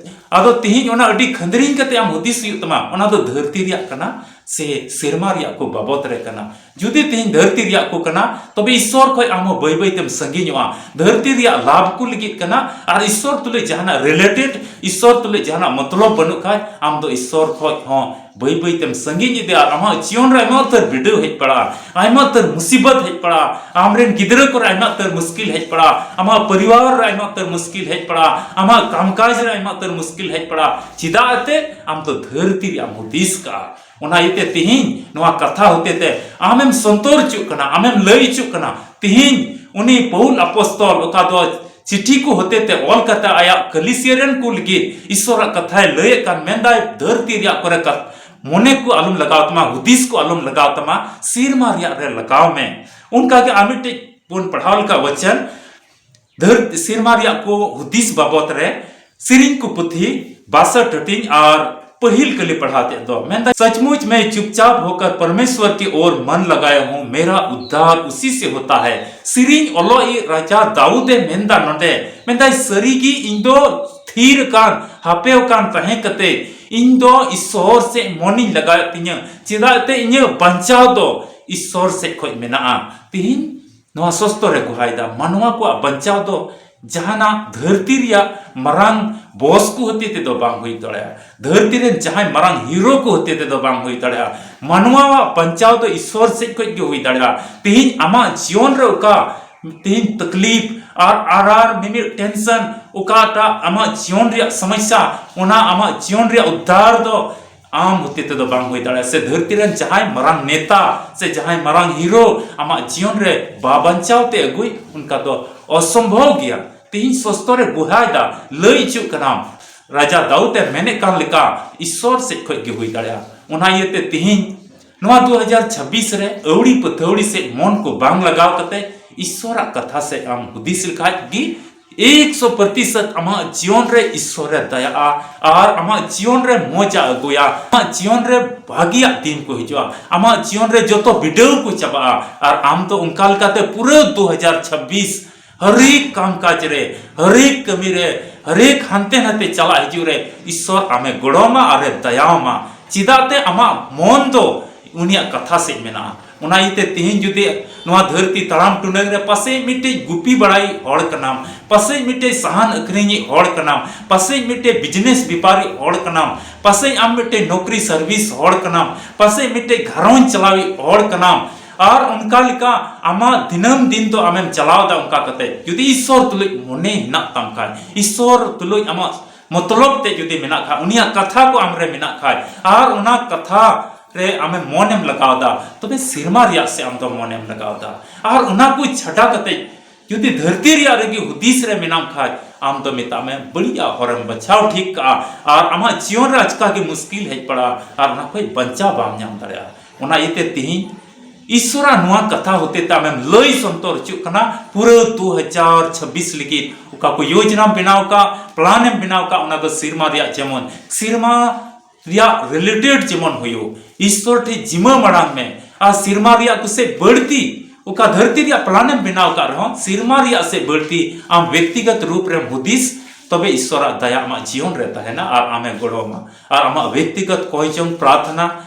ᱟᱫᱚ ᱛᱤᱦᱤᱧ ᱚᱱᱟ ᱟᱹᱰᱤ ᱠᱷᱟᱹᱱᱫᱽᱨᱤᱧ ᱠᱟᱛᱮ ᱟᱢ ᱦᱩᱫᱤᱥ ᱦᱩᱭᱩᱜ ᱛᱟᱢᱟ, ᱚᱱᱟ ᱫᱚ ᱫᱷᱟᱹᱨᱛᱤ ᱨᱮᱭᱟᱜ ᱠᱟᱱᱟ ᱥᱮ ᱥᱮᱨᱢᱟ ᱨᱮᱭᱟᱜ ᱠᱚ ᱵᱟᱵᱚᱛ ᱨᱮ ᱠᱟᱱᱟ? ᱡᱩᱫᱤ ᱛᱮᱦᱮᱧ ᱫᱷᱟᱹᱨᱛᱤ ᱨᱮᱭᱟᱜ ᱠᱚ ᱠᱟᱱᱟ, ᱛᱚᱵᱮ ᱤᱥᱥᱚᱨ ᱠᱷᱚᱡ ᱟᱢ ᱦᱚᱸ ᱵᱟᱹᱭ ᱵᱟᱹᱭ ᱛᱮᱢ ᱥᱟᱺᱜᱤᱧᱚᱜᱼᱟ᱾ ᱫᱷᱟᱹᱨᱛᱤ ᱨᱮᱭᱟᱜ ᱞᱟᱵᱷ ᱠᱚ ᱞᱟᱹᱜᱤᱫ ᱠᱟᱱᱟ, ᱟᱨ ᱤᱥᱥᱚᱨ ᱛᱩᱞᱩᱡ ᱡᱟᱦᱟᱱᱟᱜ related, ᱤᱥᱥᱚᱨ ᱛᱩᱞᱩᱡ ᱡᱟᱦᱟᱱᱟᱜ ᱢᱚᱛᱞᱚᱵ ᱵᱟᱹᱱᱩᱜ ᱠᱷᱟᱡ, ᱟᱢ ᱫᱚ ᱤᱥᱥᱚᱨ ᱠᱷᱚᱡ ᱦᱚᱸ ᱵᱟᱹᱭ ᱵᱟᱹᱭ ᱛᱮᱢ ᱥᱟᱺᱜᱤᱧ ᱤᱫᱤᱜᱼᱟ᱾ ᱟᱨ ᱟᱢᱟᱜ ᱡᱤᱭᱚᱱ ᱨᱮ ᱟᱭᱢᱟ ᱩᱛᱟᱹᱨ ᱵᱤᱰᱟᱹᱣ ᱦᱮᱡ ᱯᱟᱲᱟᱜᱼᱟ, ᱟᱭᱢᱟ ᱩᱛᱟᱹᱨ ᱢᱩᱥᱤᱵᱚᱛ ᱦᱮᱡ ᱯᱟᱲᱟᱜᱼᱟ, ᱟᱢ ᱨᱮᱱ ᱜᱤᱫᱽᱨᱟᱹ ᱠᱚᱨᱮ ᱟᱭᱢᱟ ᱩᱛᱟᱹᱨ ᱢᱩᱥᱠᱤᱞ ᱦᱮᱡ ᱯᱟᱲᱟᱜᱼᱟ, ᱟᱢᱟᱜ ᱯᱚᱨᱤᱵᱟᱨ ᱨᱮ ᱟᱭᱢᱟ ᱩᱛᱟᱹᱨ ᱢᱩᱥᱠᱤᱞ ᱦᱮᱡ ᱯᱟᱲᱟᱜᱼᱟ, ᱟᱢᱟᱜ ᱠᱟᱢᱠᱟᱡᱽ ᱨᱮ ᱟᱭᱢᱟ ᱩᱛᱟᱹᱨ ᱢᱩᱥᱠᱤᱞ ᱦᱮᱡ ᱯᱟᱲᱟᱜᱼᱟ᱾ ᱪᱮᱫᱟᱜ ᱮᱱᱛᱮᱫ? ᱟᱢ ᱫᱚ ᱫᱷᱟᱹᱨᱛᱤ ᱨᱮᱭᱟᱜ ᱮᱢ ᱦᱩᱫᱤᱥ ᱠᱟᱜᱼᱟ᱾ ᱚᱱᱟ ᱤᱭᱟᱹᱛᱮ ᱛᱤᱦᱤᱧ ᱱᱚᱣᱟ ᱠᱟᱛᱷᱟ ᱦᱚᱛᱮᱛᱮ ᱟᱢᱮᱢ ᱥᱚᱱᱛᱚᱨ ᱦᱚᱪᱚᱜ ᱠᱟᱱᱟ, ᱟᱢᱮᱢ ᱞᱟᱹᱭ ᱦᱚᱪᱚᱜ ᱠᱟᱱᱟ᱾ ᱛᱤᱦᱤᱧ ᱩᱱᱤ ᱯᱟᱹᱣᱩᱞ ᱟᱯᱚᱥᱛᱚᱞ ᱚᱠᱟ ᱫᱚ ᱪᱤᱴᱷᱤ ᱠᱚ ᱦᱚᱛᱮᱛᱮ ᱚᱞ ᱠᱟᱛᱮ ᱟᱭᱟᱜ ᱠᱟᱹᱞᱤᱥᱤᱭᱟᱹ ᱨᱮᱱ ᱠᱚ ᱞᱟᱹᱜᱤᱫ ᱤᱥᱥᱚᱨᱟᱜ ᱠᱟᱛᱷᱟᱭ ᱞᱟᱹᱭᱮᱫ ᱠᱟᱱ, ᱢᱮᱱᱫᱟᱭ, ᱫᱷᱟᱹᱨᱛᱤ ᱨᱮᱭᱟᱜ ᱠᱚᱨᱮ ᱠᱟᱛ-, ᱢᱚᱱᱮ ᱠᱚ ᱟᱞᱚᱢ ᱞᱟᱜᱟᱣ ᱛᱟᱢᱟ, ᱦᱩᱫᱤᱥ ᱠᱚ ᱟᱞᱚᱢ ᱞᱟᱜᱟᱣ ᱛᱟᱢᱟ, ᱥᱮᱨᱢᱟ ᱨᱮᱭᱟᱜ ᱨᱮ ᱞᱟᱜᱟᱣ ᱢᱮ᱾ ᱚᱱᱠᱟᱜᱮ ᱟᱨ ᱢᱤᱫᱴᱮᱡ ᱵᱚᱱ ᱯᱟᱲᱦᱟᱣ ᱞᱮᱠᱟ ᱵᱚᱪᱚᱱ, ᱫᱷᱟᱹᱨᱛᱤ ᱥᱮᱨᱢᱟ ᱨᱮᱭᱟᱜ ᱠᱚ ᱦᱩᱫᱤᱥ ᱵᱟᱵᱚᱛ ᱨᱮ ᱥᱮᱨᱮᱧ ᱠᱚ ᱯᱩᱛᱷᱤ ᱵᱟᱥᱴ ᱦᱟᱹᱴᱤᱧ ᱟᱨ ᱯᱟᱹᱦᱤᱞ ᱠᱟᱹᱞᱤ ᱯᱟᱲᱦᱟᱣ ᱛᱮᱫ ᱫᱚ ᱢᱮᱱᱫᱟ, "सचमुच मैं चुपचाप होकर परमेश्वर की ओर मन लगाया हूँ, मेरा उद्धार उसी से होता है।" ᱥᱮᱨᱮᱧ ᱚᱞᱚᱜ ᱤᱡ ᱨᱟᱡᱟ ᱫᱟᱣᱩᱫ ᱮ ᱢᱮᱱᱫᱟ ᱱᱚᱰᱮ, ᱢᱮᱱᱫᱟᱭ, "ᱥᱟᱹᱨᱤᱜᱮ ᱤᱧ ᱫᱚ ᱛᱷᱤᱨ ᱟᱠᱟᱱ, ᱦᱟᱯᱮ ᱟᱠᱟᱱ ᱛᱟᱦᱮᱸ ᱠᱟᱛᱮ ᱤᱧ ᱫᱚ ᱤᱥᱥᱚᱨ ᱥᱮᱫ ᱢᱚᱱᱤᱧ ᱞᱟᱜᱟᱣᱮᱫ ᱛᱤᱧᱟᱹ, ᱪᱮᱫᱟᱜ ᱛᱮ ᱤᱧᱟᱹᱜ ᱵᱟᱧᱪᱟᱣ ᱫᱚ ᱤᱥᱥᱚᱨ ᱥᱮᱫ ᱠᱷᱚᱱ ᱢᱮᱱᱟᱜᱼᱟ᱾" ᱛᱤᱦᱤᱧ ᱱᱚᱣᱟ ᱥᱚᱥᱛᱚ ᱨᱮ ᱜᱚᱦᱟᱭ ᱫᱟ, ᱢᱟᱱᱣᱟ ᱠᱚᱣᱟᱜ ᱵᱟᱧᱪᱟᱣ ᱫᱚ ᱡᱟᱦᱟᱱᱟᱜ ᱫᱷᱟᱹᱨᱛᱤ ᱨᱮᱭᱟᱜ ᱢᱟᱨᱟᱝ ᱵᱚᱥ ᱠᱚ ᱦᱚᱛᱮ ᱛᱮᱫᱚ ᱵᱟᱝ ᱦᱩᱭ ᱫᱟᱲᱮᱭᱟᱜᱼᱟ, ᱫᱷᱟᱹᱨᱛᱤ ᱨᱮᱱ ᱡᱟᱦᱟᱸᱭ ᱢᱟᱨᱟᱝ ᱦᱤᱨᱳ ᱠᱚ ᱦᱚᱛᱮ ᱛᱮᱫᱚ ᱵᱟᱝ ᱦᱩᱭ ᱫᱟᱲᱮᱭᱟᱜᱼᱟ᱾ ᱢᱟᱱᱣᱟᱣᱟᱜ ᱵᱟᱧᱪᱟᱣ ᱫᱚ ᱤᱥᱥᱚᱨ ᱥᱮᱫ ᱠᱷᱚᱱ ᱜᱮ ᱦᱩᱭ ᱫᱟᱲᱮᱭᱟᱜᱼᱟ᱾ ᱛᱮᱦᱮᱧ ᱟᱢᱟᱜ ᱡᱤᱭᱚᱱ ᱨᱮ ᱚᱠᱟ ᱛᱮᱦᱮᱧ ᱛᱟᱠᱞᱤᱯ ᱟᱨ ᱟᱨ ᱟᱨ ᱢᱤᱢᱤᱫ ᱴᱮᱱᱥᱚᱱ ᱚᱠᱟᱴᱟᱜ ᱟᱢᱟᱜ ᱡᱤᱭᱚᱱ ᱨᱮᱭᱟᱜ ᱥᱚᱢᱚᱥᱥᱟ, ᱚᱱᱟ ᱟᱢᱟᱜ ᱡᱤᱭᱚᱱ ᱨᱮᱭᱟᱜ ᱩᱫᱽᱫᱷᱟᱨ ᱫᱚ ᱟᱢ ᱦᱚᱛᱮ ᱛᱮᱫᱚ ᱵᱟᱝ ᱦᱩᱭ ᱫᱟᱲᱮᱭᱟᱜᱼᱟ, ᱥᱮ ᱫᱷᱟᱹᱨᱛᱤ ᱨᱮᱱ ᱡᱟᱦᱟᱸᱭ ᱢᱟᱨᱟᱝ ᱱᱮᱛᱟ ᱥᱮ ᱡᱟᱦᱟᱸᱭ ᱢᱟᱨᱟᱝ ᱦᱤᱨᱳ ᱟᱢᱟᱜ ᱡᱤᱭᱚᱱ ᱨᱮ ᱵᱟᱧᱪᱟᱣ ᱛᱮ ᱟᱹᱜᱩᱭ, ᱚᱱᱠᱟ ᱫᱚ ᱚᱥᱚᱢᱵᱷᱚᱵ ᱜᱮᱭᱟ᱾ ᱛᱤᱦᱤᱧ ᱥᱚᱥᱛᱚ ᱨᱮ ᱵᱚᱦᱟᱭ ᱫᱟ, ᱞᱟᱹᱭ ᱦᱚᱪᱚᱜ ᱠᱟᱱᱟᱢ, ᱨᱟᱡᱟ ᱫᱟᱣᱩᱫ ᱮ ᱢᱮᱱᱮᱫ ᱠᱟᱱ ᱞᱮᱠᱟ ᱤᱥᱥᱚᱨ ᱥᱮᱫ ᱠᱷᱚᱱ ᱜᱮ ᱦᱩᱭ ᱫᱟᱲᱮᱭᱟᱜᱼᱟ᱾ ᱚᱱᱟ ᱤᱭᱟᱹᱛᱮ ᱛᱤᱦᱤᱧ ᱱᱚᱣᱟ ᱫᱩ ᱦᱟᱡᱟᱨ ᱪᱷᱟᱵᱵᱤᱥ ᱨᱮ ᱟᱹᱣᱲᱤ ᱯᱟᱹᱛᱷᱟᱹᱣᱲᱤ ᱥᱮᱫ ᱢᱚᱱ ᱠᱚ ᱵᱟᱝ ᱞᱟᱜᱟᱣ ᱠᱟᱛᱮ ᱤᱥᱥᱚᱨᱟᱜ ᱠᱟᱛᱷᱟ ᱥᱮᱫ ᱟᱢ ᱦᱩᱫᱤᱥ ᱞᱮᱠᱷᱟᱡ ᱜᱮ ᱮᱠᱥᱚ ᱯᱨᱚᱛᱤᱥᱚᱛ ᱟᱢᱟᱜ ᱡᱤᱭᱚᱱ ᱨᱮ ᱤᱥᱥᱚᱨ ᱮ ᱫᱟᱭᱟᱜᱼᱟ ᱟᱨ ᱟᱢᱟᱜ ᱡᱤᱭᱚᱱ ᱨᱮ ᱢᱚᱡᱟ ᱟᱹᱜᱩᱭᱟ, ᱟᱢᱟᱜ ᱡᱤᱭᱚᱱ ᱨᱮ ᱵᱷᱟᱹᱜᱤᱭᱟᱜ ᱫᱤᱱ ᱠᱚ ᱦᱤᱡᱩᱜᱼᱟ, ᱟᱢᱟᱜ ᱡᱤᱭᱚᱱ ᱨᱮ ᱡᱚᱛᱚ ᱵᱤᱰᱟᱹᱣ ᱠᱚ ᱪᱟᱵᱟᱜᱼᱟ ᱟᱨ ᱟᱢ ᱫᱚ ᱚᱱᱠᱟ ᱞᱮᱠᱟᱛᱮ ᱯᱩᱨᱟᱹ ᱫᱩ ᱦᱟᱡᱟᱨ ᱪᱷᱟᱵᱵᱤᱥ ᱦᱟᱨᱮᱠ ᱠᱟᱢ ᱠᱟᱡᱽ ᱨᱮ, ᱦᱟᱨᱮᱠ ᱠᱟᱹᱢᱤ ᱨᱮ, ᱦᱟᱨᱮᱠ ᱦᱟᱱᱛᱮ ᱱᱟᱛᱮ ᱪᱟᱞᱟᱜ ᱦᱤᱡᱩᱜ ᱨᱮ ᱤᱥᱥᱚᱨ ᱟᱢᱮ ᱜᱚᱲᱚ ᱟᱢᱟ ᱟᱨᱮ ᱫᱟᱭᱟ ᱟᱢᱟ᱾ ᱪᱮᱫᱟᱜ ᱛᱮ ᱟᱢᱟᱜ ᱢᱚᱱ ᱫᱚ ᱩᱱᱤᱭᱟᱜ ᱠᱟᱛᱷᱟ ᱥᱮᱫ ᱢᱮᱱᱟᱜᱼᱟ᱾ ᱚᱱᱟ ᱤᱭᱟᱹᱛᱮ ᱛᱮᱦᱮᱧ ᱡᱩᱫᱤ ᱱᱚᱣᱟ ᱫᱷᱟᱹᱨᱛᱤ ᱛᱟᱲᱟᱢ ᱴᱩᱰᱟᱹᱝ ᱨᱮ ᱯᱟᱥᱮᱡ ᱢᱤᱫᱴᱮᱡ ᱜᱩᱯᱤ ᱵᱟᱲᱟᱭ ᱦᱚᱲ ᱠᱟᱱᱟᱢ, ᱯᱟᱥᱮᱡ ᱢᱤᱫᱴᱮᱡ ᱥᱟᱦᱟᱱ ᱟᱹᱠᱷᱨᱤᱧᱤᱡ ᱦᱚᱲ ᱠᱟᱱᱟᱢ, ᱯᱟᱥᱮᱡ ᱢᱤᱫᱴᱮᱡ business ᱵᱮᱯᱟᱨᱤ ᱦᱚᱲ ᱠᱟᱱᱟᱢ, ᱯᱟᱥᱮᱡ ᱟᱢ ᱢᱤᱫᱴᱮᱡ ᱱᱚᱠᱨᱤ service ᱦᱚᱲ ᱠᱟᱱᱟᱢ, ᱯᱟᱥᱮᱡ ᱢᱤᱫᱴᱮᱡ ᱜᱷᱟᱨᱚᱸᱡᱽ ᱪᱟᱞᱟᱣᱤᱡ ᱦᱚᱲ ᱠᱟᱱᱟᱢ, ᱟᱨ ᱚᱱᱠᱟ ᱞᱮᱠᱟ ᱟᱢᱟᱜ ᱫᱤᱱᱟᱹᱢ ᱫᱤᱱ ᱫᱚ ᱟᱢᱮᱢ ᱪᱟᱞᱟᱣ ᱮᱫᱟ᱾ ᱚᱱᱠᱟ ᱠᱟᱛᱮ ᱡᱩᱫᱤ ᱤᱥᱥᱚᱨ ᱛᱩᱞᱩᱡ ᱢᱚᱱᱮ ᱦᱮᱱᱟᱜ ᱛᱟᱢ ᱠᱷᱟᱡ, ᱤᱥᱥᱚᱨ ᱛᱩᱞᱩᱡ ᱟᱢᱟᱜ ᱢᱚᱛᱞᱚᱵ ᱛᱮ ᱡᱩᱫᱤ ᱢᱮᱱᱟᱜ ᱠᱷᱟᱡ, ᱩᱱᱤᱭᱟᱜ ᱠᱟᱛᱷᱟ ᱠᱚ ᱟᱢᱨᱮ ᱢᱮᱱᱟᱜ ᱠᱷᱟᱡ, ᱟᱨ ᱚᱱᱟ ᱠᱟᱛᱷᱟ ᱨᱮ ᱟᱢᱮᱢ ᱢᱚᱱᱮᱢ ᱞᱟᱜᱟᱣ ᱮᱫᱟ, ᱛᱚᱵᱮ ᱥᱮᱨᱢᱟ ᱨᱮᱭᱟᱜ ᱥᱮ ᱟᱢ ᱫᱚ ᱢᱚᱱᱮᱢ ᱞᱟᱜᱟᱣ ᱮᱫᱟ᱾ ᱟᱨ ᱚᱱᱟ ᱠᱚ ᱪᱷᱟᱰᱟ ᱠᱟᱛᱮ ᱡᱩᱫᱤ ᱫᱷᱟᱹᱨᱛᱤ ᱨᱮᱭᱟᱜ ᱨᱮᱜᱮ ᱦᱩᱫᱤᱥ ᱨᱮ ᱢᱮᱱᱟᱢ ᱠᱷᱟᱡ, ᱟᱢ ᱫᱚ ᱢᱮᱛᱟᱜ ᱢᱮ ᱵᱟᱹᱲᱤᱡᱟᱜ ᱦᱚᱨᱮᱢ ᱵᱟᱪᱷᱟᱣ ᱴᱷᱤᱠ ᱠᱟᱜᱼᱟ, ᱟᱨ ᱟᱢᱟᱜ ᱡᱤᱭᱚᱱ ᱨᱮ ᱟᱪᱠᱟ ᱜᱮ ᱢᱩᱥᱠᱤᱞ ᱦᱮᱡ ᱯᱟᱲᱟᱜᱼᱟ, ᱟᱨ ᱚᱱᱟ ᱠᱷᱚᱡ ᱵᱟᱧᱪᱟᱣ ᱵᱟᱢ ᱧᱟᱢ ᱫᱟᱲᱮᱭᱟᱜᱼᱟ᱾ ᱚᱱᱟ ᱤᱭᱟᱹᱛᱮ ᱛᱤᱦᱤᱧ ᱤᱥᱥᱚᱨᱟᱜ ᱱᱚᱣᱟ ᱠᱟᱛᱷᱟ ᱦᱚᱛᱮ ᱛᱮ ᱟᱢᱮᱢ ᱞᱟᱹᱭ ᱥᱚᱱᱛᱚᱨ ᱦᱚᱪᱚᱜ ᱠᱟᱱᱟ, ᱯᱩᱨᱟᱹ ᱫᱩ ᱦᱟᱡᱟᱨ ᱪᱷᱟᱵᱵᱤᱥ ᱞᱟᱹᱜᱤᱫ ᱚᱠᱟ ᱠᱚ ᱭᱳᱡᱽᱱᱟᱢ ᱵᱮᱱᱟᱣ ᱠᱟᱜ, ᱯᱞᱟᱱᱮᱢ ᱵᱮᱱᱟᱣ ᱠᱟᱜ, ᱚᱱᱟ ᱫᱚ ᱥᱮᱨᱢᱟ ᱨᱮᱭᱟᱜ, ᱡᱮᱢᱚᱱ ᱥᱮᱨᱢᱟ ᱨᱮᱭᱟᱜ related ᱡᱮᱢᱚᱱ ᱦᱩᱭᱩᱜ, ᱤᱥᱥᱚᱨ ᱴᱷᱮᱱ ᱡᱤᱢᱟᱹ ᱢᱟᱲᱟᱝ ᱢᱮ᱾ ᱟᱨ ᱥᱮᱨᱢᱟ ᱨᱮᱭᱟᱜ ᱠᱚᱥᱮ ᱵᱟᱹᱲᱛᱤ, ᱚᱠᱟ ᱫᱷᱟᱹᱨᱛᱤ ᱨᱮᱭᱟᱜ ᱯᱞᱟᱱᱮᱢ ᱵᱮᱱᱟᱣ ᱠᱟᱜ ᱨᱮᱦᱚᱸ, ᱥᱮᱨᱢᱟ ᱨᱮᱭᱟᱜ ᱥᱮ ᱵᱟᱹᱲᱛᱤ ᱟᱢ ᱵᱮᱠᱛᱤᱜᱚᱛ ᱨᱩᱯ ᱨᱮᱢ ᱦᱩᱫᱤᱥ, ᱛᱚᱵᱮ ᱤᱥᱥᱚᱨᱟᱜ ᱫᱟᱭᱟ ᱟᱢᱟᱜ ᱡᱤᱭᱚᱱ ᱨᱮ ᱛᱟᱦᱮᱱᱟ ᱟᱨ ᱟᱢᱮ ᱜᱚᱲᱚ ᱟᱢᱟ᱾ ᱟᱨ ᱟᱢᱟᱜ ᱵᱮᱠᱛᱤᱜᱚᱛ ᱠᱚᱭ ᱪᱚᱝ ᱯᱨᱟᱨᱛᱷᱱᱟ,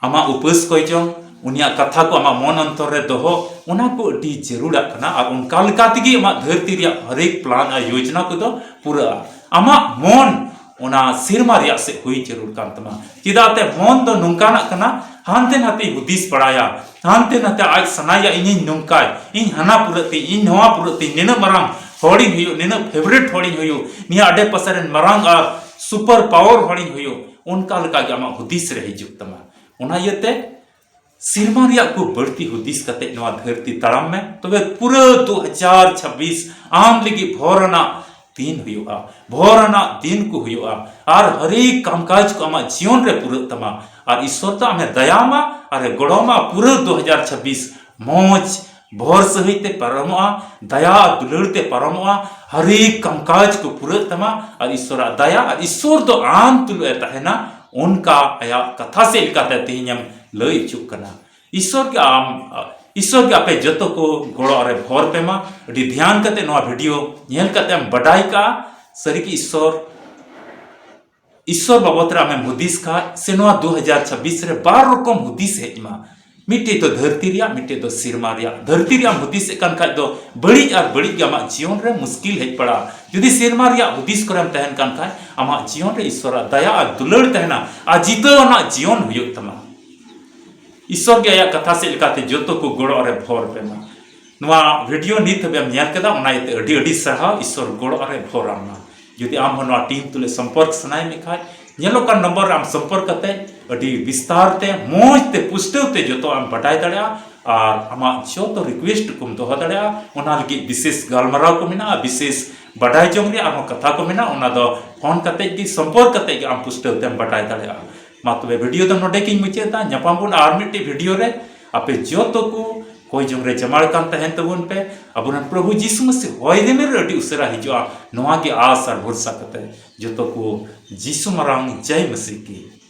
ᱟᱢᱟᱜ ᱩᱯᱟᱹᱥ ᱠᱚᱭ ᱪᱚᱝ, ᱩᱱᱤᱭᱟᱜ ᱠᱟᱛᱷᱟ ᱠᱚ ᱟᱢᱟᱜ ᱢᱚᱱ ᱚᱱᱛᱚᱨ ᱨᱮ ᱫᱚᱦᱚ, ᱚᱱᱟ ᱠᱚ ᱟᱹᱰᱤ ᱡᱟᱹᱨᱩᱲᱟᱜ ᱠᱟᱱᱟ᱾ ᱟᱨ ᱚᱱᱠᱟ ᱞᱮᱠᱟ ᱛᱮᱜᱮ ᱟᱢᱟᱜ ᱫᱷᱟᱹᱨᱛᱤ ᱨᱮᱭᱟᱜ ᱦᱟᱨᱮᱠ ᱯᱞᱟᱱ ᱟᱨ ᱭᱳᱡᱽᱱᱟ ᱠᱚᱫᱚ ᱯᱩᱨᱟᱹᱜᱼᱟ᱾ ᱟᱢᱟᱜ ᱢᱚᱱ ᱚᱱᱟ ᱥᱮᱨᱢᱟ ᱨᱮᱭᱟᱜ ᱥᱮᱫ ᱦᱩᱭ ᱡᱟᱹᱨᱩᱲ ᱠᱟᱱ ᱛᱟᱢᱟ᱾ ᱪᱮᱫᱟᱜ ᱛᱮ ᱢᱚᱱ ᱫᱚ ᱱᱚᱝᱠᱟᱱᱟᱜ ᱠᱟᱱᱟ, ᱦᱟᱱᱛᱮ ᱱᱟᱛᱮ ᱦᱩᱫᱤᱥ ᱵᱟᱲᱟᱭᱟ, ᱦᱟᱱᱛᱮ ᱱᱟᱛᱮ ᱟᱡ ᱥᱟᱱᱟᱭᱟ, ᱤᱧᱤᱧ ᱱᱚᱝᱠᱟᱭ, ᱤᱧ ᱦᱟᱱᱟ ᱯᱩᱨᱟᱹᱜ ᱛᱤᱧ, ᱤᱧ ᱱᱚᱣᱟ ᱯᱩᱨᱟᱹᱜ ᱛᱤᱧ, ᱱᱤᱱᱟᱹᱜ ᱢᱟᱨᱟᱝ ᱦᱚᱲᱤᱧ ᱦᱩᱭᱩᱜ, ᱱᱤᱱᱟᱹᱜ favourite ᱦᱚᱲᱤᱧ ᱦᱩᱭᱩᱜ, ᱱᱤᱭᱟᱹ ᱟᱰᱮ ᱯᱟᱥᱮ ᱨᱮᱱ ᱢᱟᱨᱟᱝ ᱟᱨ super power ᱦᱚᱲᱤᱧ ᱦᱩᱭᱩᱜ, ᱚᱱᱠᱟ ᱞᱮᱠᱟ ᱜᱮ ᱟᱢᱟᱜ ᱦᱩᱫᱤᱥ ᱨᱮ ᱦᱤᱡᱩᱜ ᱛᱟᱢᱟ᱾ ᱚᱱᱟ ᱤᱭᱟᱹᱛᱮ ᱥᱮᱨᱢᱟ ᱨᱮᱭᱟᱜ ᱠᱚ ᱵᱟᱹᱲᱛᱤ ᱦᱩᱫᱤᱥ ᱠᱟᱛᱮ ᱱᱚᱣᱟ ᱫᱷᱟᱹᱨᱛᱤ ᱛᱟᱲᱟᱢ ᱢᱮ, ᱛᱚᱵᱮ ᱯᱩᱨᱟᱹ ᱫᱩ ᱦᱟᱡᱟᱨ ᱪᱷᱟᱵᱵᱤᱥ ᱟᱢ ᱞᱟᱹᱜᱤᱫ ᱵᱷᱚᱨ ᱟᱱᱟᱜ ᱫᱤᱱ ᱦᱩᱭᱩᱜᱼᱟ, ᱵᱷᱚᱨ ᱟᱱᱟᱜ ᱫᱤᱱ ᱠᱚ ᱦᱩᱭᱩᱜᱼᱟ, ᱟᱨ ᱦᱟᱨᱮᱠ ᱠᱟᱢᱠᱟᱡᱽ ᱠᱚ ᱟᱢᱟᱜ ᱡᱤᱭᱚᱱ ᱨᱮ ᱯᱩᱨᱟᱹᱜ ᱛᱟᱢᱟ᱾ ᱟᱨ ᱤᱥᱥᱚᱨ ᱫᱚ ᱟᱢᱮ ᱫᱟᱭᱟᱢᱟ ᱟᱨᱮ ᱜᱚᱲᱚᱢᱟ᱾ ᱯᱩᱨᱟᱹ ᱫᱩ ᱦᱟᱡᱟᱨ ᱪᱷᱟᱵᱵᱤᱥ ᱢᱚᱡᱽ ᱵᱷᱚᱨ ᱥᱟᱹᱦᱤᱡ ᱛᱮ ᱯᱟᱨᱚᱢᱚᱜᱼᱟ, ᱫᱟᱭᱟ ᱟᱨ ᱫᱩᱞᱟᱹᱲ ᱛᱮ ᱯᱟᱨᱚᱢᱚᱜᱼᱟ, ᱦᱟᱨᱮᱠ ᱠᱟᱢᱠᱟᱡᱽ ᱠᱚ ᱯᱩᱨᱟᱹᱜ ᱛᱟᱢᱟ᱾ ᱟᱨ ᱤᱥᱥᱚᱨᱟᱜ ᱫᱟᱭᱟ ᱟᱨ ᱤᱥᱥᱚᱨ ᱫᱚ ᱟᱢ ᱛᱩᱞᱩᱡ ᱮ ᱛᱟᱦᱮᱱᱟ, ᱚᱱᱠᱟ ᱟᱭᱟᱜ ᱠᱟᱛᱷᱟ ᱥᱮᱫ ᱞᱮᱠᱟᱛᱮ ᱛᱮᱦᱮᱧᱮᱢ ᱞᱟᱹᱭ ᱦᱚᱪᱚᱜ ᱠᱟᱱᱟ᱾ ᱤᱥᱥᱚᱨ ᱜᱮ ᱟᱢ, ᱤᱥᱥᱚᱨ ᱜᱮ ᱟᱯᱮ ᱡᱚᱛᱚ ᱠᱚ ᱜᱚᱲᱚ ᱨᱮ ᱵᱷᱚᱨ ᱯᱮ ᱢᱟ᱾ ᱟᱹᱰᱤ ᱫᱷᱮᱭᱟᱱ ᱠᱟᱛᱮ ᱱᱚᱣᱟ ᱵᱷᱤᱰᱤᱭᱳ ᱧᱮᱞ ᱠᱟᱛᱮ ᱮᱢ ᱵᱟᱰᱟᱭ ᱠᱟᱜᱼᱟ, ᱥᱟᱹᱨᱤ ᱜᱮ ᱤᱥᱥᱚᱨ ᱤᱥᱥᱚᱨ ᱵᱟᱵᱚᱛ ᱨᱮ ᱟᱢᱮᱢ ᱦᱩᱫᱤᱥ ᱠᱷᱟᱡ, ᱥᱮ ᱱᱚᱣᱟ ᱫᱩ ᱦᱟᱡᱟᱨ ᱪᱷᱟᱵᱵᱤᱥ ᱨᱮ ᱵᱟᱨ ᱨᱚᱠᱚᱢ ᱦᱩᱫᱤᱥ ᱦᱮᱡ ᱢᱟ᱾ ᱢᱤᱫᱴᱮᱡ ᱫᱚ ᱫᱷᱟᱹᱨᱛᱤ ᱨᱮᱭᱟᱜ, ᱢᱤᱫᱴᱮᱡ ᱫᱚ ᱥᱮᱨᱢᱟ ᱨᱮᱭᱟᱜ᱾ ᱫᱷᱟᱹᱨᱛᱤ ᱨᱮᱭᱟᱜ ᱦᱩᱫᱤᱥ ᱮᱫ ᱠᱟᱱ ᱠᱷᱟᱡ ᱫᱚ ᱵᱟᱹᱲᱤᱡ ᱟᱨ ᱵᱟᱹᱲᱤᱡ ᱜᱮ ᱟᱢᱟᱜ ᱡᱤᱭᱚᱱ ᱨᱮ ᱢᱩᱥᱠᱤᱞ ᱦᱮᱡ ᱯᱟᱲᱟᱜᱼᱟ᱾ ᱡᱩᱫᱤ ᱥᱮᱨᱢᱟ ᱨᱮᱭᱟᱜ ᱦᱩᱫᱤᱥ ᱠᱚᱨᱮᱢ ᱛᱟᱦᱮᱱ ᱠᱟᱱ ᱠᱷᱟᱡ, ᱟᱢᱟᱜ ᱡᱤᱭᱚᱱ ᱨᱮ ᱤᱥᱥᱚᱨᱟᱜ ᱫᱟᱭᱟ ᱟᱨ ᱫᱩᱞᱟᱹᱲ ᱛᱟᱦᱮᱱᱟ ᱟᱨ ᱡᱤᱛᱟᱹᱣ ᱟᱱᱟᱜ ᱡᱤᱭᱚᱱ ᱦᱩᱭᱩᱜ ᱛᱟᱢᱟ᱾ ᱤᱥᱥᱚᱨ ᱜᱮ ᱟᱭᱟᱜ ᱠᱟᱛᱷᱟ ᱥᱮᱫ ᱞᱮᱠᱟᱛᱮ ᱡᱚᱛᱚ ᱠᱚ ᱜᱚᱲᱚ ᱨᱮ ᱵᱷᱚᱨ ᱯᱮ ᱢᱟ᱾ ᱱᱚᱣᱟ ᱵᱷᱤᱰᱤᱭᱳ ᱱᱤᱛ ᱦᱟᱹᱵᱤᱡ ᱮᱢ ᱧᱮᱞ ᱠᱮᱫᱟ, ᱚᱱᱟ ᱤᱭᱟᱹᱛᱮ ᱟᱹᱰᱤ ᱟᱹᱰᱤ ᱥᱟᱨᱦᱟᱣ᱾ ᱤᱥᱥᱚᱨ ᱜᱚᱲᱚ ᱨᱮ ᱵᱷᱚᱨ ᱟᱢ ᱢᱟ᱾ ᱡᱩᱫᱤ ᱟᱢ ᱦᱚᱸ ᱱᱚᱣᱟ ᱴᱤᱢ ᱛᱩᱞᱩᱡ ᱥᱚᱢᱯᱚᱨᱠ ᱥᱟᱱᱟᱭᱮᱫ ᱢᱮ ᱠᱷᱟᱡ, ᱧᱮᱞᱚᱜ ᱠᱟᱱ ᱱᱚᱢᱵᱚᱨ ᱨᱮ ᱟᱢ ᱥᱚᱢᱯᱚᱨᱠ ᱠᱟᱛᱮ ᱟᱹᱰᱤ ᱵᱤᱥᱛᱟᱨ ᱛᱮ, ᱢᱚᱡᱽ ᱛᱮ, ᱯᱩᱥᱴᱟᱹᱣ ᱛᱮ ᱡᱚᱛᱚ ᱟᱢ ᱵᱟᱰᱟᱭ ᱫᱟᱲᱮᱭᱟᱜᱼᱟ᱾ ᱟᱨ ᱟᱢᱟᱜ ᱡᱚᱛᱚ ᱨᱤᱠᱩᱭᱮᱥᱴ ᱠᱚᱢ ᱫᱚᱦᱚ ᱫᱟᱲᱮᱭᱟᱜᱼᱟ᱾ ᱚᱱᱟ ᱞᱟᱹᱜᱤᱫ ᱵᱤᱥᱮᱥ ᱜᱟᱞᱢᱟᱨᱟᱣ ᱠᱚ ᱢᱮᱱᱟᱜᱼᱟ, ᱵᱤᱥᱮᱥ ᱵᱟᱰᱟᱭ ᱡᱚᱝ ᱨᱮᱭᱟᱜ ᱟᱨᱦᱚᱸ ᱠᱟᱛᱷᱟ ᱠᱚ ᱢᱮᱱᱟᱜᱼᱟ᱾ ᱚᱱᱟ ᱫᱚ ᱯᱷᱳᱱ ᱠᱟᱛᱮ ᱜᱮ, ᱥᱚᱢᱯᱚᱨᱠ ᱠᱟᱛᱮ ᱜᱮ ᱟᱢ ᱯᱩᱥᱴᱟᱹᱣ ᱛᱮᱢ ᱵᱟᱰᱟᱭ ᱫᱟᱲᱮᱭᱟᱜᱼᱟ᱾ ᱢᱟ ᱛᱚᱵᱮ ᱵᱷᱤᱰᱤᱭᱳ ᱫᱚ ᱱᱚᱰᱮ ᱜᱤᱧ ᱢᱩᱪᱟᱹᱫ ᱮᱫᱟ᱾ ᱧᱟᱯᱟᱢ ᱵᱚᱱ ᱟᱨ ᱢᱤᱫᱴᱤᱡ ᱵᱷᱤᱰᱤᱭᱳ ᱨᱮ᱾ ᱟᱯᱮ ᱡᱚᱛᱚ ᱠᱚ ᱠᱚᱭ ᱡᱚᱝ ᱨᱮ ᱡᱟᱢᱟᱲ ᱠᱟᱱ ᱛᱟᱦᱮᱱ ᱛᱟᱵᱚᱱ ᱯᱮ᱾ ᱟᱵᱚᱨᱮᱱ ᱯᱨᱚᱵᱷᱩ ᱡᱤᱥᱩ ᱢᱟᱥᱤ ᱦᱚᱭ ᱨᱤᱢᱤᱞ ᱨᱮ ᱟᱹᱰᱤ ᱩᱥᱟᱹᱨᱟ ᱦᱤᱡᱩᱜᱼᱟ, ᱱᱚᱣᱟ ᱜᱮ ᱟᱥ ᱟᱨ ᱵᱷᱚᱨᱥᱟ ᱠᱟᱛᱮ ᱡᱚᱛᱚ ᱠᱚ ᱡᱤᱥᱩ ᱢᱟᱨᱟᱝ ᱡᱟᱭ ᱢᱟᱥᱤ ᱠᱤ᱾